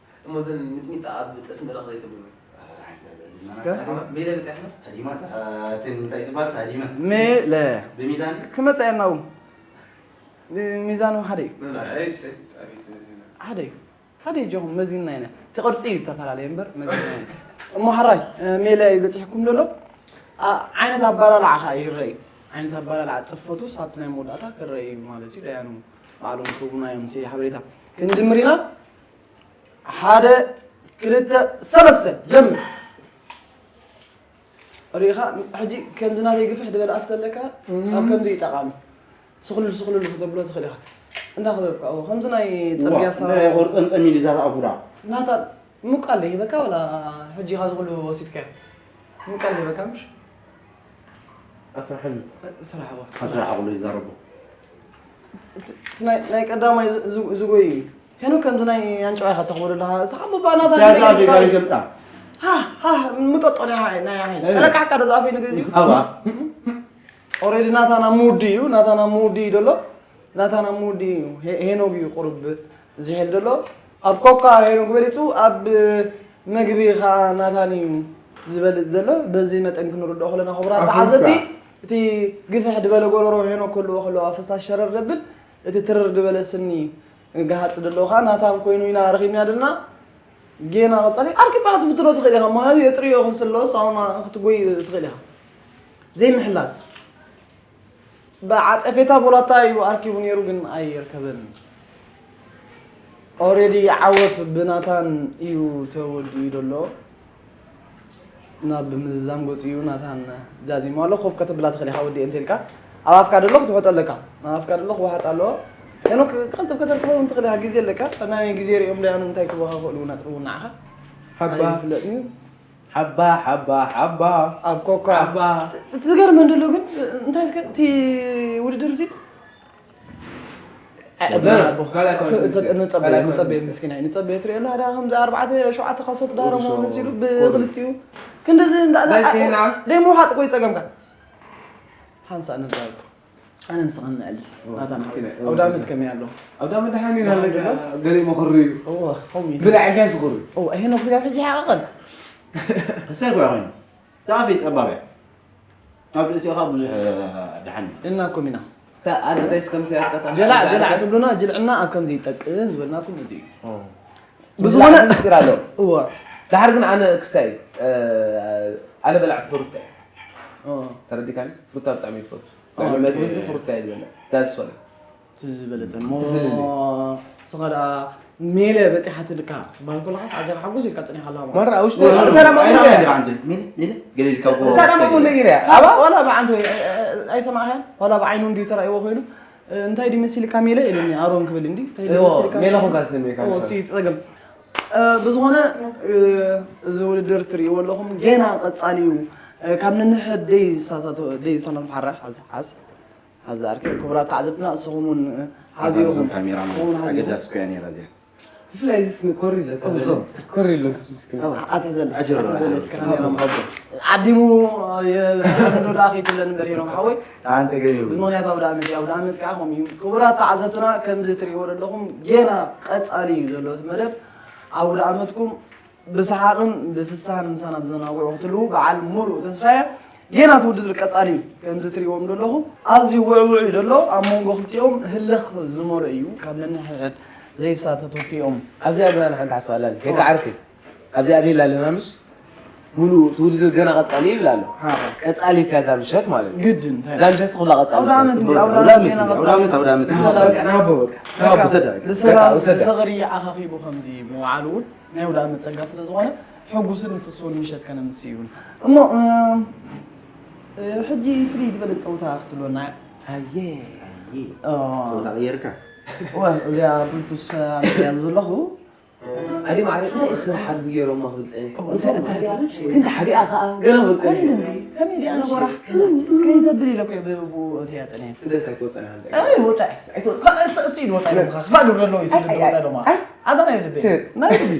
እሞ እዘን ሚጥሚጣ ኣብ ጠስሚ እለኽ ዘይተብሉ እስከ ሜለ በፂሕና ሃዲማ እቲ እንታይ ዝበሃል ሃዲመ ሜለ ብሚዛን ክመፅእ እየ እናው ሚዛኑ ሓደ እዩ ሓደ እዩ ሓደ እዩ ጆኹም መዚንና ኢና እቲ ቅርፂ እዩ ዝተፈላለየ እምበር መዚንና ኢና እሞ ሓራይ ሜለ ይበፂሕኩም ዘሎ ዓ- ዓይነት ኣባላልዓ ከዓ ይረአ እዩ ዓይነት ኣባላልዓ ፅፈቱስ ኣብቲ ናይ መወዳእታ ክረአ እዩ ማለት እዩ ደያኑ ባዕሎም ክህቡና እዮም እቲ ሓበሬታ ክንጅምር ኢና ሓደ ክልተ ሰለስተ ጀምር ሪኢኻ ሕጂ ከምዚ ናተይ ግፍሕ ዝበለ ኣፍ ተለካ ኣብ ከምዚ እዩ ጠቓሚ ስኽልሉ ስኽልሉ ክተብሎ ትኽእል ኢኻ እንዳኸበብካ እዎ ከምዚ ናይ ፅርግያ ኣሰራርሓ ቆርጠንጠም ኢሉ ዛራ ኣፉዳ ናታ ምቃል ይህበካ ወላ ሕጂ ኢኻ ዝኽሉ ወሲድካዮ ምቃል ይህበካ ምሽ ኣስራሕኒ ስራሕ እዎ ኣብ ስራሕ ኣቕሎ ይዛረቦ እቲ ናይ ናይ ቀዳማይ ዝጎይ እዩ ሄኖ ከምዚ ናይ ኣንጨዋ ኢኻ ተኽቦ ዘለኻ ስሓቦ ባናታ ሲያዛ ቢጋሪ ገብጣ ምጠጦ ናይ ሓይ ናይ ሓይ ተለቃሕካ ዶ ዝኣፈይ ንግዚ እዩ ኣባ ኦሬዲ ናታና ሙዲ እዩ ናታና ሙዲ እዩ ደሎ ናታና ሙዲ እዩ ሄኖግ እዩ ቁርብ ዝሕል ደሎ ኣብ ኮካ ሄኖግ በሊፁ ኣብ መግቢ ከዓ ናታን እዩ ዝበልፅ ዘሎ በዚ መጠን ክንርድኦ ከለና ክቡራት ተዓዘብቲ እቲ ግፍሕ ድበለ ጎረሮ ሄኖግ ከልዎ ከለዋ ፈሳሽ ሸረር ደብል እቲ ትርር ድበለ ስኒ ገሃፅ ደሎ ከዓ ናታን ኮይኑ ኢና ረኪብና ደልና ጌና ቀጻሊ ኣርኪብካ ክትፍትኖ ትኽእል ኢኻ። ምኽንያቱ የጽርዮ ክስሎ ሳውና ክትጎይ ትኽእል ኢኻ። ዘይምሕላል። ብዓጸፌታ ቦላታ እዩ ኣርኪቡ ነይሩ ግን ኣይርከበን። ኦሬዲ ዓወት ብናታን እዩ ተወዲኡ ዘሎ። ናብ ምዝዛም ገጹ እዩ ናታን ዛዚሙ ኣሎ። ኮፍ ከተብላ ትኽእል ኢኻ ወዲ እንተ ኢልካ። ኣብ ኣፍካ ደሎ ክትውሕጦ ኣለካ። ኣብ ኣፍካ ደሎ ክውሓጥ ኣለዎ። ሄኖክ ክቕልጥፍ ከተልክፎ እውን ትኽእል ኢኻ። ግዜ ኣለካ። ናይ ግዜ ሪኦም ደያኑ እንታይ ክበኻ ክእሉ ነጥቡ ንዓኻ። ሓባ። ኣይፍለጥን እዩ። ሓባ፣ ሓባ፣ ሓባ። ኣብ ኮኳ። ሓባ። እቲ ዝገርመን ዘሎ ግን እንታይ እስከ እቲ ውድድር እዚ ኣይ፣ ወደረ፣ ኣቦ። ካልኣይ ካልኣይ ንጸበ-፣ ንጸበ-፣ ካልኣይ ንጸበ-፣ ካልኣይ ምስኪናይ፣ ንጸበ ትሪኦ ኣለኻ፣ ደኣ ከምዚ ኣርባዕተ ሸውዓተ ካሶት ዳረሞ ኩሉ መሲሉ ሰው፣ ብኽልቲኡ። ክንድዚ እንዳ-፣ ጋይስ፣ ከይና። ደይ ምውሓጥ ቆይ ጸገምካ። ሓንሳእ ንዛረብ። ኣነ ንስኻ ንዕሊ። ኦ፣ ናታ ምስኪናይ። ኦ፣ ኣውዳመት ከመይ ኣሎ? ኣውዳመት ደሓን እዩ፣ ደሓን ኣለካ? ገለ መኽሪ እዩ። እወ፣ ከምኡ እዩ። ብላዕ ኢልካ ይስኽሩ። እወ፣ ይሄ ነው ስጋ ፍጂ ሓቐቐን። እሰይ እኮ ኮይኑ። ታፊ ጸባብ እያ። ኣብ ርእሲኻ ብዙሕ፣ እ፣ ደሓን እዩ። እና እኮ ሚና። እታ ኣደ እንታይ እስከ ምሳይ ኣትካታ ጀላዕ፣ ጀላዕ ትብሉና፣ ጅልዕና ኣብ ከምዚ ይጠቅም ዝበልናኩም እዚ እዩ። ኦ። ብዝኾነ ጅላዕ ምስጢር ኣሎ። እወ። ደሓር ግን ኣነ ክስታይ፣ እ፣ ኣነ በላዕ ፍሩታ እየ። ኦ። ተረዲካኒ? ፍሩታ ብጣዕሚ ይፈቱ። ኦ፣ ልዕሊ መግቢ ኦኬ። እዚ ፍሩታ እየ ዝበልዕ። That's why። እቲ ዝበለጸ እሞ፣ ትፍልልይ። ንስኻ ደኣ ሜለ በጺሓትልካ ትበሃል ከለኻስ ኣጀኻ ሓጎስ ኢልካ ጸኒኻ ኣለኻ ማለት። ማራ፣ ኣብ ውሽጢ ወላ ሰላም ወላ ኣለ። ወላ ብዓንተ፣ ሚሊ፣ ሚሊ፣ ገለ ኢልካ እኮ እሳ ደማ እኮ ነጊረ። ኣባ? ወላ ብዓንተ ወይ፣ እ፣ እ፣ ኣይሰማዕካን? ወላ ብዓይኑ እንድዩ ተራእይዎ ኮይኑ፣ እ፣ እንታይ ድዩ መሲልካ ሜለ ኢሉኒ፣ ኣሮን ክብል እንዲ፣ እንታይ ድዩ እዎ፣ መሲልካ? ሜለ ኾንካ ዝስምዕካ እዎ፣ ንስኻ። እሱ እዩ ጸገም። እ፣ ብዝኾነ፣ እ፣ እዚ ውድድር ትርእይዎ ኣለኹም፣ ጌና ቀጻሊ እዩ። እ፣ ካብ ነንሕድ ደይሳሳቶ-፣ ደይሳኖም ሓራ፣ ሓዝ፣ ሓዝ። ሓዚ ኣርኪ ክቡራት ተዓዘብትና፣ እስኹም እውን ሓዚኹም። እዞም ካሜራ ማለት ንስኹም እውን ሓዚኹም። ኣገዳሲ እኮ እያ ነይራ እዚኣ። ብፍላይ እዚስ ኮር ኢለ እኮ። ኮር ኢለ እሱ ምስኪን። ኣታ ዘለ፣ ኣጀር ኣታ ዘለ፣ እስኪ ካሜራ ምሃቦ። ዓዲሙ፣ የ-፣ ዶ ደኣ ከይትብለኒ እምበር ሄኖም ሓወይ። ኣንተ ገይሩ። ብምኽንያት ኣውደ ዓመት እዩ። ኣውደ ዓመት ከዓ ከምኡ እዩ። ክቡራት ተዓዘብትና፣ ከምዚ ትርእይዎ ዘለኹም፣ ጌና ቀጻሊ እዩ ዘሎ እቲ መደብ። ኣውደ ዓመትኩም ብሰሓቕን ብፍስሃን ምሳና ትዘናግዑ ክትህልዉ በዓል ሙሉእ ተስፋ እየ። ጌና እቲ ውድድር ቀጻሊ እዩ። ከምዚ ትርእይዎም ዘለኹም ኣዝዩ ውዕውዕ እዩ ዘሎ። ኣብ መንጎ ክልቲኦም ህልኽ ዝመልኦ እዩ። ካብ ነንሕድሕድ ዘይሳተፉ እዮም። ኣብዚኣ ግን ኣነ ሓንቲ ሓሳብ ኣላኒ። ከይከዓርክ ኣብዚኣ ቤላ ኣለና ምሽ? ሙሉእ እቲ ውድድር ገና ቀጻሊ ይብል ኣሎ። ሃ። ቀጻሊት እያ እዛ ምሸት ማለት እዩ። ግድን፣ እንታይ? እዛ ምሸት ኩላ ቀጻሊ ኣውደ ዓመት እያ። እንዲ፣ ኣውደ ዓመት ኣውደ ዓመት ጌና እንዲ፣ ቀጻሊ። ኣውደ ዓመት፣ ኣውደ ዓመት። ብሰላም። ናቦ በቃ። ናቦ በቃ። ውሰዳ። ብሰላም በቃ ውሰዳ። ፍቕሪ ዓኻኺቡ ከምዚ ምውዓሉ እውን ናይ ኣውደ ዓመት ጸጋ ስለ ዝኾነ፣ ሕጉስን ፍሱውን ምሸት ከነምሲ ይሁን። እሞ፣ እም፣ እ፣ ሕጂ ፍልይ ዝበለ ጸውታ ክትብለና እያ። ኣየ፣ ኣየ። ኦ። ጸውታ ቀየርካ? ወ፣ እዚኣ ብሉቱስ፣ እ፣ ኣብ ኢደያ ዘለኹ። ኣደ ማዕረ፣ እንታይ ስራሕ ኣብዚ ገይሮማ ክብል ጸኒሐ። ኦ፣ እንታይ፣ እንታይ፣ እንታይ፣ እንታይ፣ እንታይ ሓቢኣ ከኣ ገለ ክብል ጸኒሐ። ኣይደለም። ከመይ ድያ ነጎራ? ከይተብል ኢለ እኮ እየ ብኡ እትያ ጸኒሐ። ስደት ኣይትወጸን ኢኻ እንታይ? ኣይ፣ ወጻኢ። ኣይትወጽን። ከ-፣ እስ-፣ እሱ እዩ ወጻኢ ኢሎምኻ። ክፋእ ግብሪ ኣለዎ እዩ ስደት ኣይ፣ ኣይ፣ ወጻኢ ኢሎምኻ። ኣይ። ኣታ ናይ ልቢ። ት-፣ ናይ ልቢ።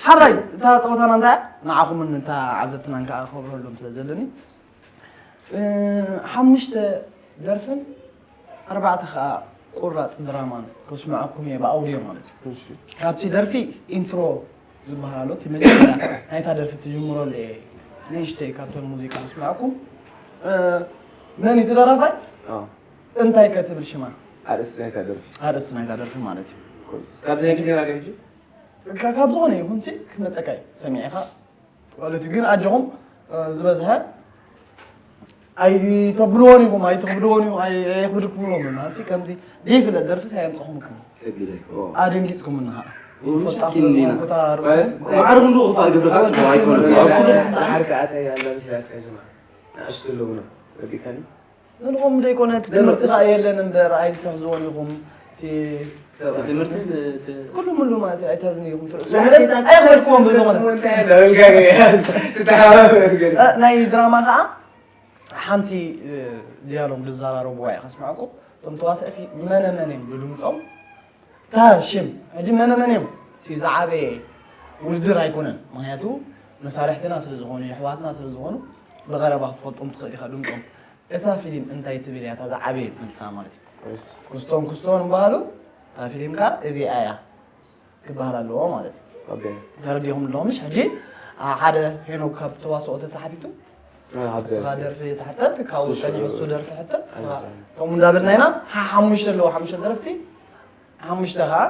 ሓራይ፣ እታ ጸወታና እንታይ? ንዓኹምን እታ ዓዘብትናን ከኣ ክኸብረሎም ስለ ዘለኒ። እ፣ ሓሙሽተ ደርፍን ኣርባዕተ ኸኣ ቁራጽ ድራማን ከስምዓኩም እየ ብኣውድዮ ማለት እዩ። እሺ። ካብቲ ደርፊ ኢንትሮ ዝበሃል ኣሎ፣ እቲ መጀመርያ ናይታ ደርፊ ትጅምረሉ እየ ንእሽተይ ካብተን ሙዚቃ ከስምዓኩም። እ፣ መን እዩ እቲ ደራፋይ? ኣዎ። እንታይ ከ ትብል ሽማ? ኣርእስቲ ናይታ ደርፊ። ኣርእስቲ ናይታ ደርፊ ማለት እዩ። ኮርስ። ካብዚ ናይ ግዜ ራድዮ ሕጂ? ካ-፣ ካብ ዝኾነ ይኹን ሲ ክመጸካ እዩ። ሰሚዕኻ ማለት እዩ። ግን ኣጆኹም፣ እ፣ ዝበዝሐ ኣይተብልዎን ኢኹም፣ ኣይተኽብድዎን ኢኹም፣ ኣይ-፣ ኣየኽብድኩምሎምን። ኣሲ ከምዚ ዘይፍለጥ ደርፊስ ኣየምጸኹምኩም። ከቢድ ኣይኮ። ኣደንጊጽኩምና ኸኣ። ይፈልጣ ስለ ዝኾነ ቦታ ርእሱ። በስ፣ ማዕረ ክንዱ ክፋእ ግብርኻ ጽቡቕ ኣይኮነን። ኣብ ኩሉ ጻዕር ከኣ እንታይ ኣላ መስላትካ ሽማ? ንኣሽቱ ኣለዉና። ረዲእካኒ? ንዕኦም ዘይኮነ፣ እቲ ትምህርቲ ኸኣ የለን እምበር፣ ኣይትሕዝዎን ኢኹም። እቲ ትምህርቲ ብ-፣ ት-፣ ኩሉ ሙሉ ማለት እዩ፣ ኣይትሕዝኒ ኢኹም። ትርእሱ ያ፣ ማለት ጌታ ኣይኽበድክዎም ብዝኾነ። እንታይ ያለ ወልጋሪ ትተሓባበር ገለ። እ፣ ናይ ድራማ ኸኣ ሓንቲ፣ እ፣ ዲያሎግ ዝዘራረብዋ እየ ከስምዓኩም። እቶም ተዋሳእቲ መነ መን እዮም ብድምጾም እታ ሽም፣ ሕጂ መነ መን እዮም? እቲ ዝዓበየ ውድድር ኣይኮነን። ምኽንያቱ መሳርሕትና ስለ ዝኾኑ፣ የሕዋትና ስለ ዝኾኑ፣ ብቐረባ ክትፈልጦም ትኽእል ኢኻ ድምጾም። እታ ፊልም እንታይ ትብል እያ? እታ ዝዓበየት መልሳ ማለት እዩ። እሺ። ኩስቶን ኩስቶን እምበሃሉ፣ እታ ፊልም ከኣ እዚኣ እያ ክበሃል ኣለዎ ማለት እዩ። ኦኬ። ተረዲኹም ኣለኹም ምሽ? ሕጂ፣ ኣ፣ ሓደ ሄኖክ ካብ ተዋስኦ ተተሓቲቱ፣ እ፣ ሓደ ንስኻ ደርፊ ትሕተት፣ ካብኡ ንሱ ጸኒሑ እሱ ደርፊ ሕተት፣ ንስኻ ኣይ። ከምኡ እንዳበልና ኢና። ሓ-፣ ሓሙሽተ ኣለዎ፣ ሓሙሽተ ደረፍቲ፣ ሓሙሽተ ኸኣ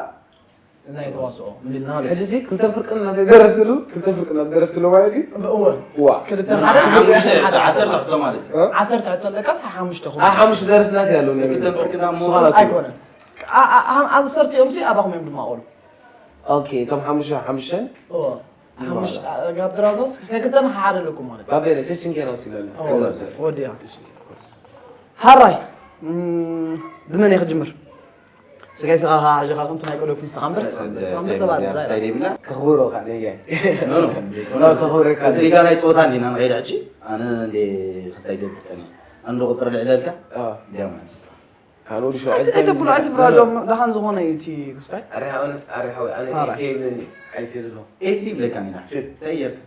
ናይ ተዋስኦ እንዲልና ማለት ሕጂ ሲ ክልተ ፍርቂ እናተደረስሉ ክልተ ፍርቂ እናተደረስሉ ማለት እዩ። እወ። ዋ። ክልተ ሓደ ሓደ ዓሰርተ ሕቶ ማለት እዩ። እ? ዓሰርተ ሕቶ ኣለካስ ሓሙሽተ ክኾኑ። ሓሙሽተ ደረስናት ያለው ነገር ክልተ ፍርቂ ዳሞ እሱ ኻላት እዩ። ኣይኮነን። ዓ- ዓ- ዓሰርተ እዮም ሲ ኣባኹም እዮም ድማ ቆሉ። ኦኬ፣ እቶም ሓሙሽተ ሓሙሽተ እወ። ሓሙሽተ ኣብ ድራጎስ ከክልተና ሓደ ኣለኩም ማለት እዩ። ባቤለ ቸችን ኬና ሲለና። እወ። ወዲያ። ሓራይ እም፣ ብመን እየ ክጅምር? ስጋይ ስኻ ኸዓ ሕጂ ኸዓ ከምቲ ናይ ቀደም ንስኻ እምበር፣ ስኻ እምበር፣ ስኻ እምበር ተባል። እንታይ ደይብላ? ከኽብሮ ኸዓ ነየ። ኖ፣ ኖ፣ ዘይኮነ። ኖ፣ ከኽብረካ። እቲ ሊጋ ናይ ጸወታ እንዲና ንኸይድ ሕጂ፣ ኣነ እንዴ ክስታይ ደብል ጸኒሐ። ኣንዶ ቁጽሪ ልዕለልካ? ኣዎ። እንዲያም ሕጂ ስኻ። ኣነ ወዲ ሸውዓይ ኣይ-፣ ኣይተብሎ፣ ኣይትፍራጆም። ደሓን ዝኾነ እዩ እቲ ክስታይ። ኣረ፣ ኣነ፣ ኣረ፣ ሓወይ፣ ኣነ ኣረ። ከይብለኒ፣ ኣይፈልሎ። ኤሲ ይብለካ እንዲና። ሽት። እንታይ እየልካ?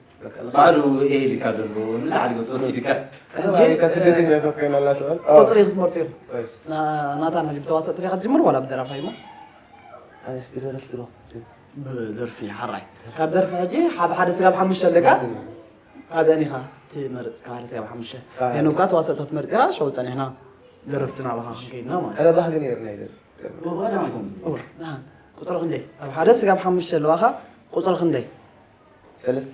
ባዕሉ ኤሊካ ደሎ ንላዕሊ ገጽ ወሲድካ። ሕጂ፣ ኣሜሪካ ስደተኛ ኮፍ ኮይና ኣላ ስዕል። ቁጽሪ ክትመርጡ ኢኹም። ወይስ? ና-፣ ናታን፣ ሕጂ ብተዋሳእቲ ዲኻ ትጅምር ዋላ ብደራፋይ እሞ? ኣነስ ብደረፍቲ ዶ? ብደርፊ፣ ሓራይ። ካብ ደርፊ ሕጂ፣ ካብ ሓደ ስጋብ ሓሙሽተ ኣለካ? ካብኣን ኢኻ ትመርጽ፣ ካብ ሓደ ስጋብ ሓሙሽተ። ኣይ። ሄኖካ ተዋሳእቲ ክትመርጽ ኢኻ፣ ሸው ጸኒሕና ደረፍቲ ናባኻ ክንከይድና ማለት። ኣነ ባህጊ ነይርና ይደር። ዋላ ማይኮም። እወ፣ ደሓን። ቁጽሪ ክንደይ? ኣብ ሓደ ስጋብ ሓሙሽተ ኣለዋኻ፣ ቁጽሪ ክንደይ? ሰለስተ።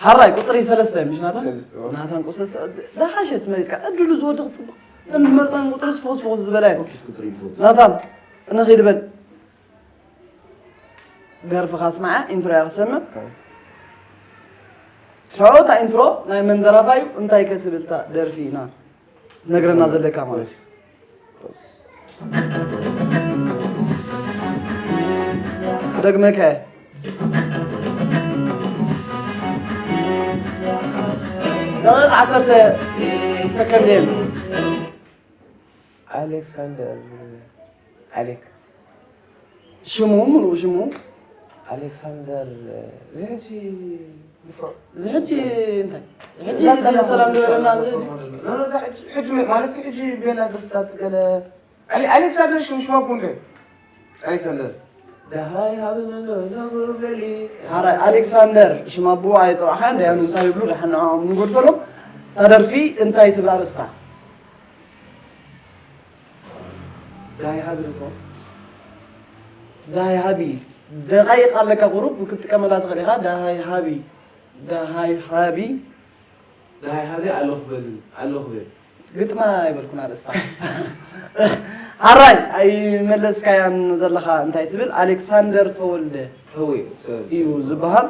ሓራይ ቁጽሪ ሰለስተ፣ ምሽ ናታን? ሰለስተ፣ እወ። ናታን ቁጽሪ ሰ-፣ ደሓሸት መሪጽካ፣ ዕድሉ ዝወድቕ ጽቡቕ። እተን ዝመርጸን ቁጽሪ ፍኹስ ፍኹስ ዝበላ እየን። ኦኬ፣ ቁጽሪ ይፈቱ። ናታን፣ እንኺድ በል። ደርፍኻ ስማዓ፣ ኢንትሮ እያ ክሰምዕ። እወ። ትሕኦ እታ ኢንትሮ ናይ መን ደራፋይ እዩ? እንታይ ከ ትብል እታ ደርፊ ኢና ትነግረና ዘለካ ማለት እዩ። ክደግመካ እየ። ደቂቕ ዓሰርተ ሰከንድ እየን። ኣሌክሳንደር ኣሌክ። ሽሙ፣ ምሉእ ሽሙ? ኣሌክሳንደር፣ እዚ ሕጂ ንፉዕ። እዚ ሕጂ እንታይ? እዚ ሕጂ እዛ ቀዳም ሰላም ዝበለና እዚ ሕጂ? ኖ፣ ኖ፣ እዛ ሕጂ፣ ሕጂ ማለት እዚ ሕጂ ቤላ ግርፍታት ገለ ኣሌ-፣ ኣሌክሳንደር ሽም ሽማ እኮ እንደ ኣሌክሳንደር። ደሃይ ሃብነ ኖ፣ ኖ፣ በሊ። ሓራይ ኣሌክሳንደር ሽም ኣቦኡ ኣይጸዋዕካን፣ ደያኑ እንታይ ይብሉ፣ ደሓን ንዕኦም ንጎድፈሎም። እታ ደርፊ እንታይ ትብል ኣርእስታ? ዳሃይ ሃቢ ዶ ትኾን? ዳሃይ ሃቢ። ደቓይቕ ኣለካ ቁሩብ ክትጥቀመላ ትኽእል ኢኻ። ዳሃይ ሃቢ። ዳሃይ ሃቢ። ዳሃይ ሃቢ ኣለኹ በል፣ ኣለኹ በል። ግጥማ ኣይበልኩን ኣርእስታ። ሓራይ፣ ኣይመለስካያን ዘለኻ እንታይ ትብል? ኣሌክሳንደር ተወልደ ተወይ፣ ሰ-፣ ሰ-፣ እዩ ዝበሃል።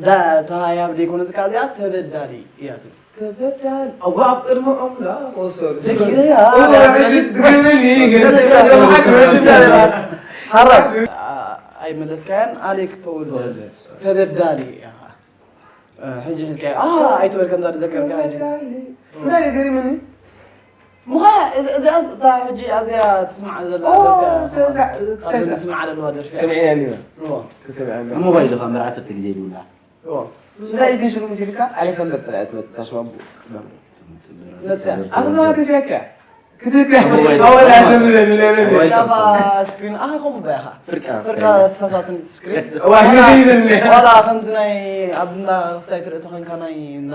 ዳ-፣ ተሃያብ ደይኮነት እካ እዚኣ ተበዳሊ እያ ትብል። ተበዳሊ። ኣዋ ኣብ ቅድሚ ኣምላኽ፣ ኦ፣ ሶሪ። ዘኪረያ። እዋ፣ ሕጂ ድገመኒ፣ ዘኪረያ። ሓራ። ኣይመለስካያን፣ ኣሌክ ተወልደ። ተወልደ። ተበዳሊ እያ። እ፣ ሕጂ ሕዝቅያ፣ ኣ፣ ኣይትበል ከምዛ ዝዘከርካ ሕጂ። እንታይ ገሪሙኒ? ምዃ-፣ እዚ-፣ እዚኣ እታ ሕጂ ኣዝያ ትስማዕ ዘላ ኦ፣ ደርፊ እያ። ሰ-፣ ሰ-፣ ኣብዚ ሰ-፣ ንስማዓ ዘለዋ ደርፊ እያ። ሰሚዕያ እኒና። እዎ። ተሰሚዓና። ኣብ ሞባይል ዶ ካብ መርዓ ዓሰርተ ግዜ ይድውላ? እዎ። እንታይ ግን ሽም ሲልካ ኣሌክሳንደር ጥራይ እያ ትመጽእ፣ ታሽማ ቡ-፣ መጽያ። ኣርባ ተፊያካ። ክትካ። ሞባይል። ኣወላ ዘምለ፣ ዘምለ። ጫፋ ስክሪን፣ ኣኻ ከምኡ ባይኻ። ፍርቃ ፍርቃ ስክሪን። ፈሳሲ ስክሪን። ዋላ፣ ዋላ ከምዚ ናይ ኣብ እንዳ ክስታይ ትርኢ ተኾይንካ ናይ እንዳ፣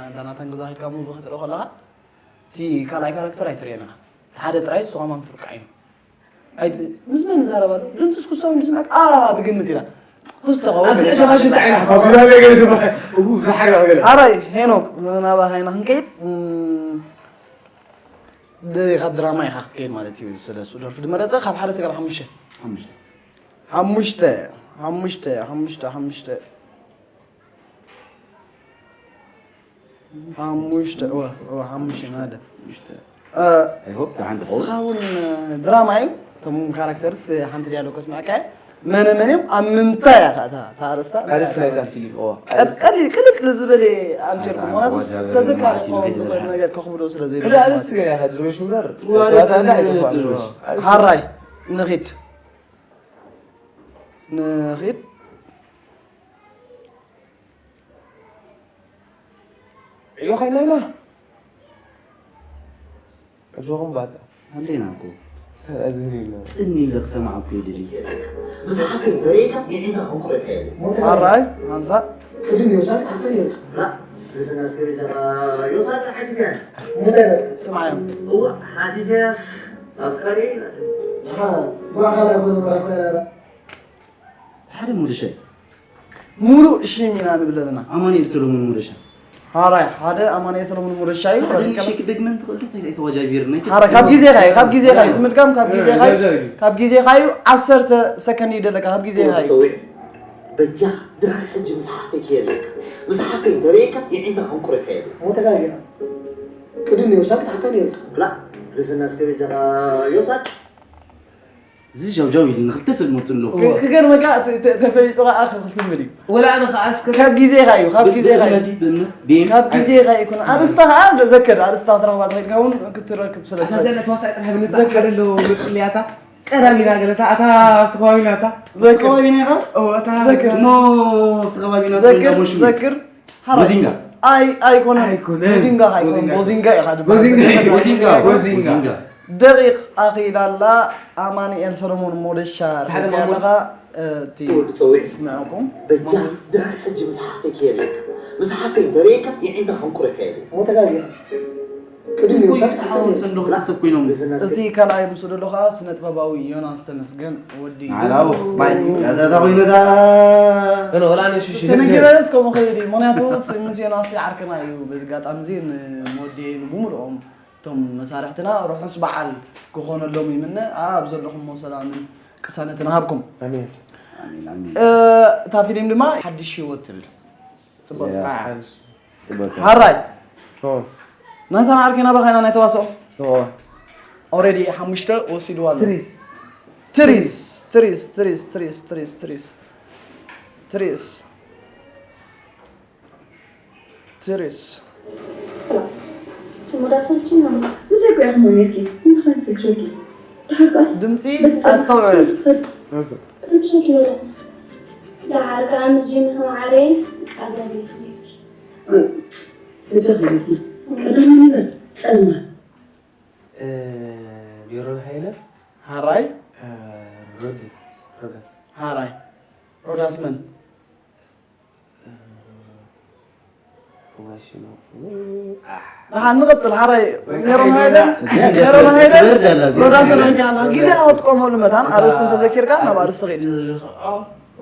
እንዳ ናታን ገዛ ኸይድካ ሙቪ ክትርኢ ከለኻ፣ እቲ ካልኣይ ካራክተር ኣይትርእዮን ኢኻ። እቲ ሓደ ጥራይ እሱ ከማን ፍርቃ እዩ። ኣይ፣ ምስ መን ይዛረብ ኣሎ? ድምፅስ ክሳብ እንዲ ስማዕካ፣ ኣ፣ ብግምት ኢላ። ክስተኸው። ኣብዚ ዕሸኻ ሽንታ ዓይና ሓፋ፣ ብላ ነገር ዝበሃል። እሁ፣ ዝሓርቕ ገለ። ኣራይ፣ ሄኖክ፣ ናባኻ ኢና ክንከይድ። እም፣ ድ-፣ ካብ ድራማ ኢኻ ክትከይድ ማለት እዩ። ስለ እሱ ደርፊ ድመረጸ፣ ካብ ሓደ ስጋብ ሓሙሽተ። ሓሙሽተ። ሓሙሽተ፣ ሓሙሽተ፣ ሓሙሽተ፣ ሓሙሽተ። ሓሙሽተ፣ እወ፣ እወ፣ ሓሙሽተ ናደ። ሓሙሽተ። እ፣ I hope ደሓን ትኸውን። እስኻ እውን ድራማ እዩ። እቶም ካራክተርስ ሓንቲ ዲያሎግ ከስምዐካ እየ። መነ መን እዮም? ኣብ ምንታይ እያ ከ እታ፣ እታ ኣርእስታ? ኣርእስቲ ናይታ ፊልም፣ እወ። ቀል-፣ ቀሊል፣ ቅልል ዝበለ ኣንሰር፣ ኣታ ምኽንያቱ ወጃገ ተዘካሪ ማለት እዩ፣ ክኸውን ሕጂ ዝኽእል ዝረሓ። ነገር ከኽብዶ ስለ ዘይብሉ ሕጂ ማለት ኣርእስቲ እዩ። ገና ኢኻ ድርበሽ እምበር፣ ዋላ ተዋሳእታ እስቲ ኣይኮንኩን ድርበሽ። ድርበሽ። ሓራይ፣ ንኺድ። ንኺድ። ዕዮ ኸይድና ኢና። ኣጆኹም ባታ። ኣለና እኮ። ተኣዝን ኢልና። ጽን ኢለ ክሰምዓ እኮ ይደሊ። ብዙሓት እንተርእይካ፣ ንዒንታ ከንቁረካ እየ። ኣራይ፣ ሃንሳ። ቅድም ዮሳን ኣተን ይርቅ። ላ፣ ዮሳን ሓቲትያ። እንታይ በል? ስምዓዮም። እዋ፣ ሓቲትያስ ኣፍቃሪ ናት። ድሓ፣ ብኣኻል ኣይኮነ፣ ብኣፍካል ኣላ። ሓደ ሙሉእ ሽም ኢና ንብል ኣለና። ኣማኑኤል ሰሎሞን ሙሉሻ። ሓራይ፣ ሓደ ኣማኑኤል ሰሎሞን ሙሉሻ እዩ። ሓደ ረዲካ። ንእሽተይ ክትደግመን ትኽእል ዶ? እንታይ ተዋጃቢርና? ሓራይ፣ ካብ ግዜኻ እዩ፣ ካብ ግዜኻ እዩ። እቲ ምድጋም ካብ ግዜኻ እዩ። ካብ ግዜኻ እዩ። ዓሰርተ ሰከንድ እዩ ዘለካ፣ ካብ ግዜኻ እዩ። ጸዊዕ። በጃኻ፣ ድሕሪ ሕጂ ምስ ሓፍተይ ከየርእየካ። ምስ ሓፍተይ እንተርእየካ፣ የዒንትኻ ከንቁረካ እየ። እሞ ተጋጊኻ። ቅድም ዮሳቅ ትሓታ ነይሩካ። ብላ፣ ፍልፍልና እስከ በጃኻ ዮሳቅ። እዚ ጃውጃው ኢሉ ንክልተ ሰብ መፅእ ኣሎ። ክ-፣ ክገርመካ ተ-፣ ተ-፣ ተፈሊጡ ከዓ ክስምድ እዩ። ወላ ኣነ ከዓ እስከ ካብ ግዜኻ እዩ፣ ካብ ግዜኻ እዩ። ብእምነት፣ ብእምነት፣ ብእምነት፣ ካብ ግዜኻ እዩ ይኩን። ኣርእስታ ከዓ ዘ-፣ ዘክር፣ ኣርእስታ ክትረኽባ ተኽኢልካ እውን ክትረክብ ስለ ኣታ ትኽእል። ዘለ ተዋሳኢ ጥራሕ ብንፃ ዘክር። ሓደ ኣለዎ መፅልያታ ቀዳሚና ገለታ ኣታ ኣብቲ ከባቢና ኣታ ዘክር። ከባቢና ኢኻ? ኦ፣ ኣታ ዘክር። ኖ፣ ኣብቲ ከባቢና ዘክር፣ ዘክር። ሓራይ። ቦዚንጋ። ኣይ-፣ ኣይኮነን። ኣይኮነን። ቦዚንጋ ኣይኮነን። ቦዚንጋ። ቦዚንጋ ኢኻ ድማ። ቦዚንጋ። ቦዚንጋ። ቦዚንጋ። ቦዚንጋ። ደቂቕ ኣኺላ ኣላ። ኣማኑኤል ሰሎሞን ሞደሻ ሓደ ረኺብካ ማሞ-፣ ኣለኻ፣ እ፣ እቲ ትውልዲ ጸዊዕ። ስምዕኩም። በጃ፣ ድሕሪ ሕጂ ምስ ሓፍተይ ከየርእየካ። ምስ ሓፍተይ እንተርእየካ፣ የዒንትኻ ከንቁረካ እየ። እሞ ተጋጊኻ። ቅድም እኮ ይውሰድ ይተሓወሰ እንዶ ክልተ ሰብ ኮይኖም። እቲ ካልኣይ ምስኡ ዘሎ ከዓ ስነ ጥበባዊ ዮናስ ተመስገን ወዲ ናዕላው፣ ዮናስ። ማይ፣ ያዛዛ ኮይኑ ዳ። እነ ወላ ኣነ ሽሽ ተነጊረ እስከ ምኸይድ እዩ። ምኽንያቱ ስ-፣ ምስ ዮናስ ዓርክና እዩ። በዚ ኣጋጣሚ እዚ ንመወዲኤ ንብሙሉኦም እቶም መሳርሕትና ርሑስ በዓል ክኾነሎም ይምነ። ኣብ ዘለኹሞ ሰላምን ቅሳነትን ሃብኩም። ኣሜን። ኣሜን፣ ኣሜን። እ፣ እታ ፊልም ድማ ሓድሽ ህይወት ትብል። ጽቡቕ ያ። ስራሕ። ጽቡቕ ስራሕ። ሓራይ። ኦ። ናታን ዓርኪ ናባኻ ኢና ናይ ተዋስኦ። ኦ። ኦልሬዲ ሓሙሽተ ወሲድዋ ኣሎ። ትሪስ። ትሪስ፣ ትሪስ፣ ትሪስ። ትሪስ። ትሙዳ ሰልችና። ምሳይ እኮ ኢኹም ነይርኪ። እንታይ ሰልችወኪ? ድምፂ ኣስተውዕል። ደሓር ከዓ ምስ ጂሚ ከማዓረየ ቃዛ ዘይፍለኪ። በጃኺ በጃኺ። ቀዳሚ ንበር ጸልማት። እ፣ ሜሮን ሃይለ። ሃራይ። እ፣ ሮዲ፣ ሮዳስ። ሃራይ። ሮዳስ መን? እ፣ ሮዳስ ሽኖ። ኣሕ። ኣሓ፣ ንቐጽል፣ ሓራይ። ሜሮን ሃይለ፣ ሜሮን ሃይለ፣ ሮዳስ መን? ግዜ ክትጥቀመሉ መታን ኣርእስቲ እንተዘኪርካ ናብ ኣርእስቲ ኺድ።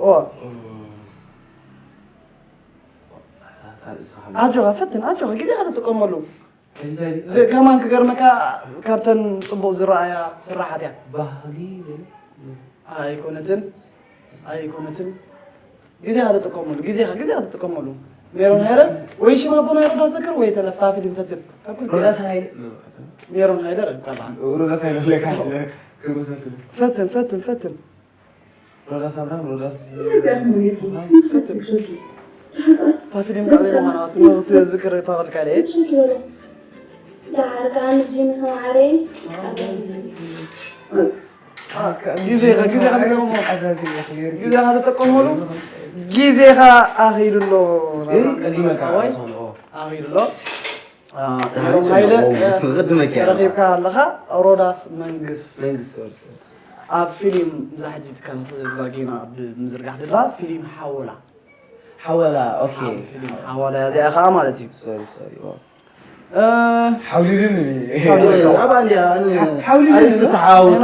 ኦ። ኣጆኻ፣ ፈትን፣ ኣጆኻ፣ ግዜ ክትጥቀመሉ። እዚ ከማን ክገርመካ ካብተን ጽቡቕ ዝረኣያ ስራሓት እያ። ባህሊ ገለ? ኣይኮነትን፣ ኣይኮነትን። ግዜኻ ተጥቀመሉ፣ ግዜኻ፣ ግዜኻ ተጥቀመሉ። ሜሮን ሃይለ ወይ ሽም ኣቦና ሮዳስ ዘክር ወይ ተለፍታ ፊልም ፈትን። ካብ ክልቲኡ። ሮዳስ ሃይለ። ሜሮን ሃይለ ረብካ ኣለኻ። ሮዳስ ሃይለ ለካ ክመሳሰል። ፈትን፣ ፈትን፣ ፈትን። ሮዳስ ኣብርሃም፣ ሮዳስ እታ ፊልም ካብ ኣበይ ምዃና ክትዝክር ተኽእል ካለ። ዳሓር ከዓ ምስ ጂሚ ተማሃረ። ግዜኻ፣ ግዜኻ ተጠቀሞ። ግዜኻ ተጠቀመሉ። ግዜኻ ኣኺሉ ኣሎ። ግን ቀዲመካ ኣኺሉ ኣሎ። ሜሮን ሃይለ፣ ቅድመካ ረኺብካ ኣለኻ። ሮዳስ መንግስ። መንግስ፣ ሶሪ፣ ሶሪ። ኣብ ፊልም እዛ ሕጂ ትከታተል ዘላ ጌና ብምዝርጋሕ ደላ ፊልም ሓወላ። ሓወላ፣ ኦኬ። ኣብ ፊልም ሓወላ እዚኣ ኸኣ ማለት እዩ። ሶሪ፣ ሶሪ፣ ኦ። እ፣ ሓውሊድን እየ። ሓውሊድን። ሓውሊድን። ኣርእስቲ ተሓዋወሰ።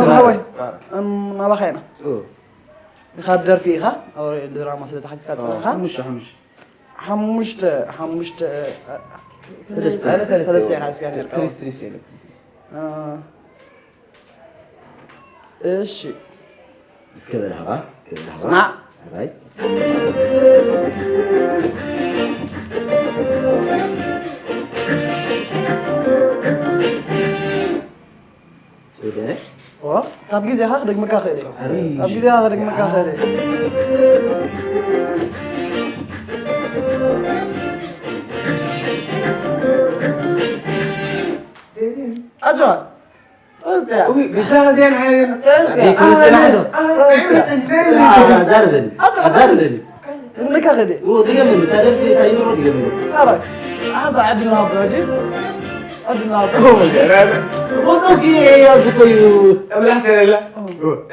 ናባኻ ኢና። ኦ። ኢኻ ደርፊ ኢኻ፣ ኣብ ድራማ ስለ ተሓቲትካ ኦ፣ ጸኒሕካ። ሓሙሽተ፣ ሓሙሽተ። ሓሙሽተ፣ ሓሙሽተ፣ እ፣ ሰለስተ። ኣነ ሰለስተ ሰለስተ እየ። ኢኻ ሒዝካ ነርካ። ትሪስ፣ ትሪስ እየ። እ፣ እሺ። እስከ በል ሃባ፣ እስከ በል ሃባ። ስማዕ። ኣራይ። ሄደ። ኦ፣ ካብ ግዜኻ ክደግመካ ክእል እየ። ኣረ። ካብ ግዜኻ ክደግመካ ክእል እየ። ኣጆኻ። ጸወታ። ኡይ፣ ብዛዕባ እዚኣ ንሓይር። ጸወታ። ደይኮነ ጽናሕ ዶ? ጸወታ። ኣዛርበኒ። ኣዛርበኒ። ክደግመካ ክእል እየ። ኡ፣ ድገመኒ። እታ ደርፊ፣ እታ ይትሮ ድገመኒ። ኣረ፣ ኣዛ ዕድል ንሃቦ ሕጂ። ዕድል ንሃቦ። ፎቶ ኪ ኣብዚ ኮዩ። እብላስ የለ።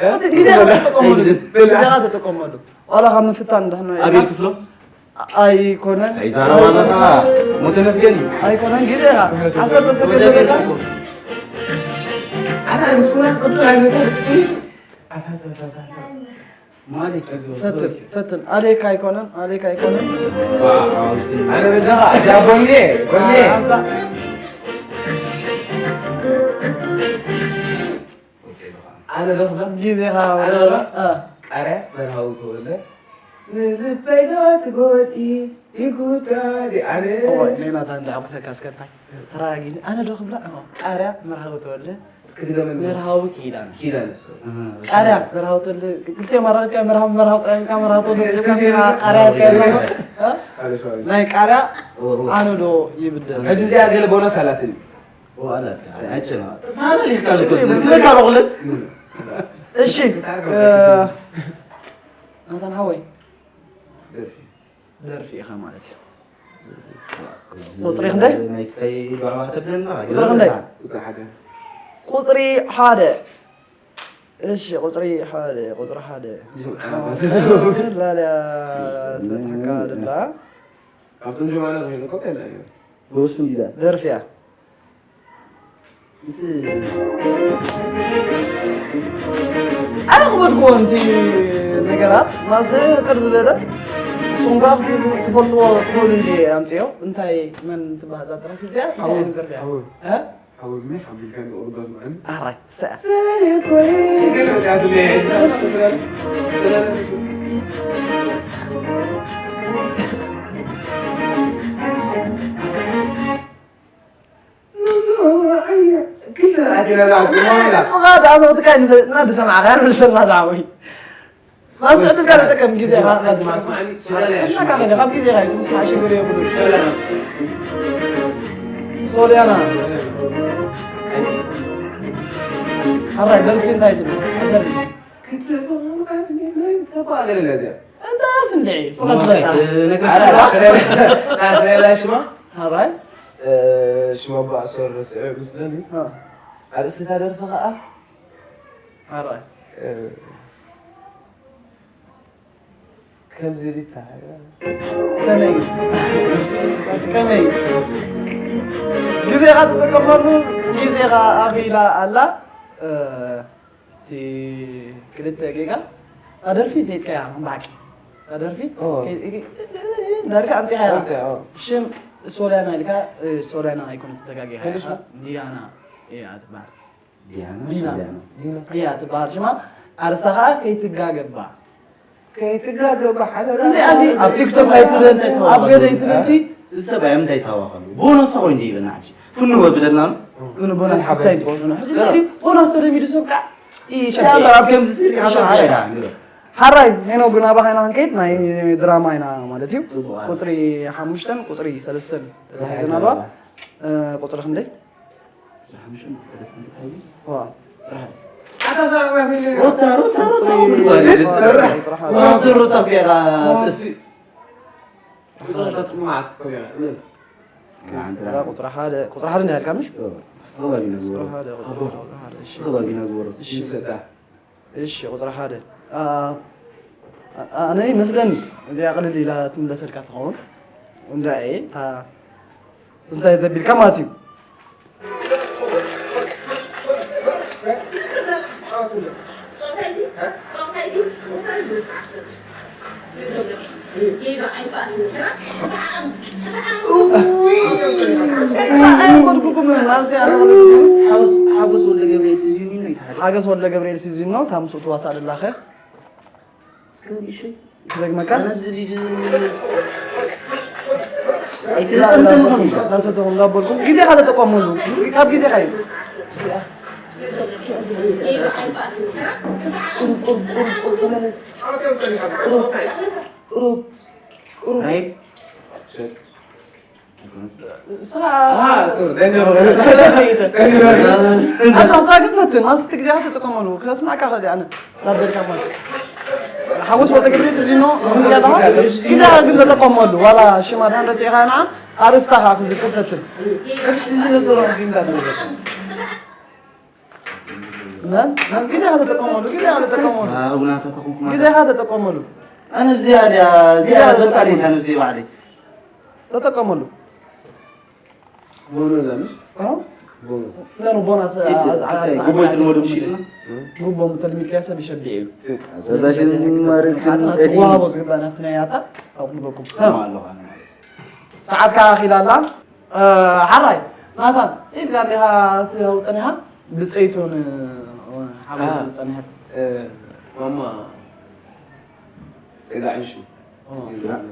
እ? እቲ ግዜኻ ተጠቀመሉ። ኣይድል። ግዜኻ ተጠቀመሉ። ዋላ ካብ ምፍታን ንድሕና ኣቤል ክፍሎም? ኣይኮነን። ኣይዛረብ ኣለኻ። ሞተ መስገን እዩ። ኣይኮነን። ግዜኻ። ዓሰርተ ሰከንድ ወደ ኣለካ። ቤት እኮ። ኣታ ንስኩና ቅጥል ኣይነት። ኣታታታታ። ማሊክ ይዞ። ፈትን ፈትን ኣሌካ ኣይኮነን ኣሌካ ኣይኮነን ኣነ በዛኻ እዛ ጎኔ ጎኔ ኣዛ ኣነ ዶ ክብላ ግዜኻ ኣነ ዶ እ፣ ቃርያ መርሃዊ ተወልደ ንልበይ ዶ ትጎድኢ ይጉዳዲ ኣነ እዋይ ናይ ናታ እንዳ ኣቁሰካ እስከ እንታይ ተረጋጊኒ ኣነ ዶ ክብላ እ፣ ቃርያ መርሃዊ ተወልደ እስኪ ድገመልኒ መርሃዊ ኪዳነ ኪዳነ ሰብ ቃርያ መርሃዊ ተወልደ ክልቲኦም ኣራርካ መርሃዊ መርሃዊ ጥራይ ኢልካ መርሃዊ ተወልደ ሲ- ዝከፍካ ሲ- ቃርያ ኢልካ ይሰማ እ? ኣለ ሸዋዚ ናይ ቃርያ ኣነ ዶ ይብደል ሕጂ እዚኣ ገለ ቦነስ ኣላትኒ ኣላትካ ኣይጨና ታዲያ ሊፍካ ክትወስድ ትበካ በቕልን እሺ እ፣ ናታን ሓወይ ደርፊ ደርፊ ኢኻ ማለት እዩ ቁፅሪ ክንደይ? ናይ ሰይ ባባ ተብለና ቁፅሪ ክንደይ? ቁፅሪ ሓደ ቁፅሪ ሓደ እሺ ቁፅሪ ሓደ ቁፅሪ ሓደ ላልያ ትበፅሓካ ደላ ካብቶም ጀማና ተኺሉ ኮ ከላ እዩ ብሱ እንዲዳ ደርፊ እያ ኣነ ክበድክዎ እንቲ ነገራት ማሰ ጥር ዝበለ ንስኹም ከዓ ክትፈልጥዎ ትኽእሉ እንዲ ኣምፅኦ እንታይ መን ትበሃል እዛ ጥራፊ እዚኣ እንታይ ዓይነት ጥርፊ እያ? እ? ሓወልሚ ሓቢልካ ንቁርበት ምዕም ኣራይ ስተያ ፍቓድ ኣዘውትካ ንፈጥና ዝሰማዕካ መልሰልና ዝዓወይ ማስዕድልካ ተጠቀም ግዜ ካብ ግዜ ካብ ትስማዕ ሽግር የብሉ ሶልያና ሓራይ ደርፊ እንታይ ትብል ደርፊ ተቋገለ ነዚያ እንታ ስንድዒ ስቕበታ ሽማ ሓራይ ሽማ በእሰር ረስዐ ምስለኒ ኣርእስታ ደርፊ ከዓ ሓራይ ከምዚ ሪታ ከመይ ከመይ ግዜኻ ትጥቀመሉ ግዜኻ ኣኺላ ኣላ እቲ ክልተ ጌጋ ኣደርፊ ፈይጥካያ ባቂ ኣደርፊ ዳርካ ኣምፂሓ ሽም ሶልያና ኢልካ ሶልያና ኣይኮነ ተጋጊኻ ዲያና እያ ትበሃል ዲያና ዲና። ዲያና እያ ትበሃል ሽማ ኣርስታ ከዓ ከይትጋገባ ከይትጋገባ ሓደ እዚኣ እዚ ኣብ ቲክቶክ ኣይትበል ኣብ ገለ ይትበልሲ እዚ ሰብኣይ ምንታይ ታዋኸሉ ቦነስ ኮይኑ ይበና ሕጂ ፍኑ ወብለና ምን ቦናስ ክስታይ ቦናስ ተለሚዱ ሰብ ከዓ ሻምበር ኣብ ከምዚ ስሪ ሓራ ሓራ ሓራይ ሄኖ ግን ኣባኻ ኢና ክንከይድ ናይ ድራማ ኢና ማለት እዩ ቁፅሪ ሓሙሽተን ቁፅሪ ሰለስተን ተታሒዘና ኣለዋ ቁፅሪ ክንደይ ሓሙሽተን ሰለስተን ተታሒዙ ዋ ሩታ ሩታ ሩታ ምን ባለ ሩታ ሩታ ቢራ ጥፊ ተፅማዓት ከቢራ ቁፅሪ ሓደ ቁፅሪ ሓደ እንዳልካ ምሽ ተባጊ ነግበሮ ቁፅሪ ሓደ ቁፅሪ ሓደ እሺ ተባጊ ነግበሮ እሺ ይሰጣ እሺ ቁፅሪ ሓደ ኣነ ይመስለኒ እዚኣ ቅልል ኢላ ትምለሰልካ ትኸውን እንዳ እየ እታ እንታይ ዘቢልካ ማለት እዩ ሓጎስ ወልደ ገብርኤል ሲዚኑ ይትሓደ ሓገስ ወልደ ገብርኤል ሲዚኖ እታ ምስኡ ትዋሳእ ደላኸ ክደግመካ ላሰተኹም እንዳበልኩም ግዜኻ ተጠቀመሉ ካብ ግዜኻ እዩ ኣታ ሳግን ፈትን ማስቲ ግዜኻ ተጠቀመሉ ከስማዕካ ከዲ ኣነ ላበልካ ማለት ሓጎስ ወልደ ገብርኤል እዚ ኖ ያታ ግዜኻ ግን ተጠቀመሉ ዋላ ሽማ ድሃን ረፂኻ ንዓ ኣርእስታኻ ክዝክር ፈትን መን መን ግዜኻ ተጠቀመሉ ግዜኻ ተጠቀመሉ እውናታ ተኾንኩ ማለት ግዜኻ ተጠቀመሉ ኣነ ብዚኣ ድያ እዚኣ ፈልጣ ዲታ ንብዚ ባዕለይ ተጠቀመሉ ሙሉ ለምሽ እ? ነኑ ቦናስ ጉቦ ይትልመዱ ምሽልና ጉቦ ምተልሚድካ ሰብ ይሸብዕ እዩ ሰዛሽን ማርስትን ሓትና ትዋሃቦ ዝግባእ ናብቲ ናይ ኣታ ኣብኡ ክንበኩም ኣለኻ ማለት ሰዓት ከዓ ኣኺላ ኣላ ሓራይ ናታን ስኢልካ እንዲኻ ትውፅን ኢኻ ብፀይቱ ሓጎስ ዝፀንሐት ማማ ጸጋ ዕንሹ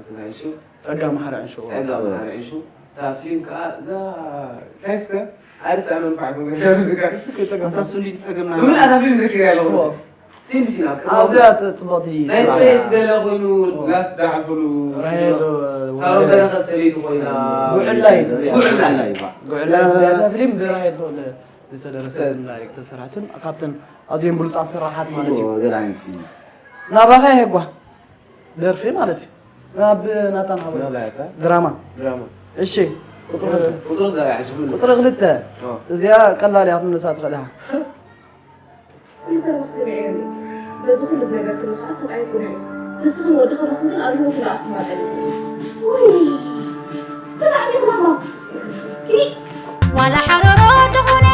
ጸጋ ዕንሹ ጸጋ መሓሪ ዕንሹ ጸጋ መሓሪ ዕንሹ እታ ፊልም ከዓ እዛ እንታይ እስከ ኣርሳ መንፋዕኩም ዝጋር እታ ሱሊን ፀገምና ምን ኣታ ፊልም ዘኪር ያለው ሲን ሲን ኣብ ኣዝያ ፅብቕቲ ናይ ስራሕ ጽሬት ገለ ኮይኑ ላስ ዳዕፍሉ ራሄል ሳሮን በረኸት ሰበይቱ ኮይና ጉዕላይ ጉዕላይ ጉዕላይ ዝብያ ፊልም ብራሄል ተወለ ዝተደረሰትን ዳይሬክተር ተሰርሐትን ካብተን ኣዝየን ብሉፃት ስራሓት ማለት እዩ ገለ ዓይነት ፊልም ናባኸ ይሄጓ ደርፊ ማለት እዩ ናብ ናታን ሃወ ድራማ ድራማ እሺ ቁጥሩ ዘራይ ሕጂ ክምልስ ቁፅሪ ክልተ እዚኣ ቀላል እያ ክትምልሳ ትኽእል ኢኻ ኩሉ ሰብ ክሰምዕ ይኽእል እዩ። በዚ ኩሉ ዝነገርክኒ ከዓ ሰብኣይ ክቡር እዩ። ንስኽን ወዲ ክብረኽን ግን ኣብ ህይወቱ ንኣኹም ማጠል ወይ ብጣዕሚ ክማማ ዋላ ሓረሮ ትኹነ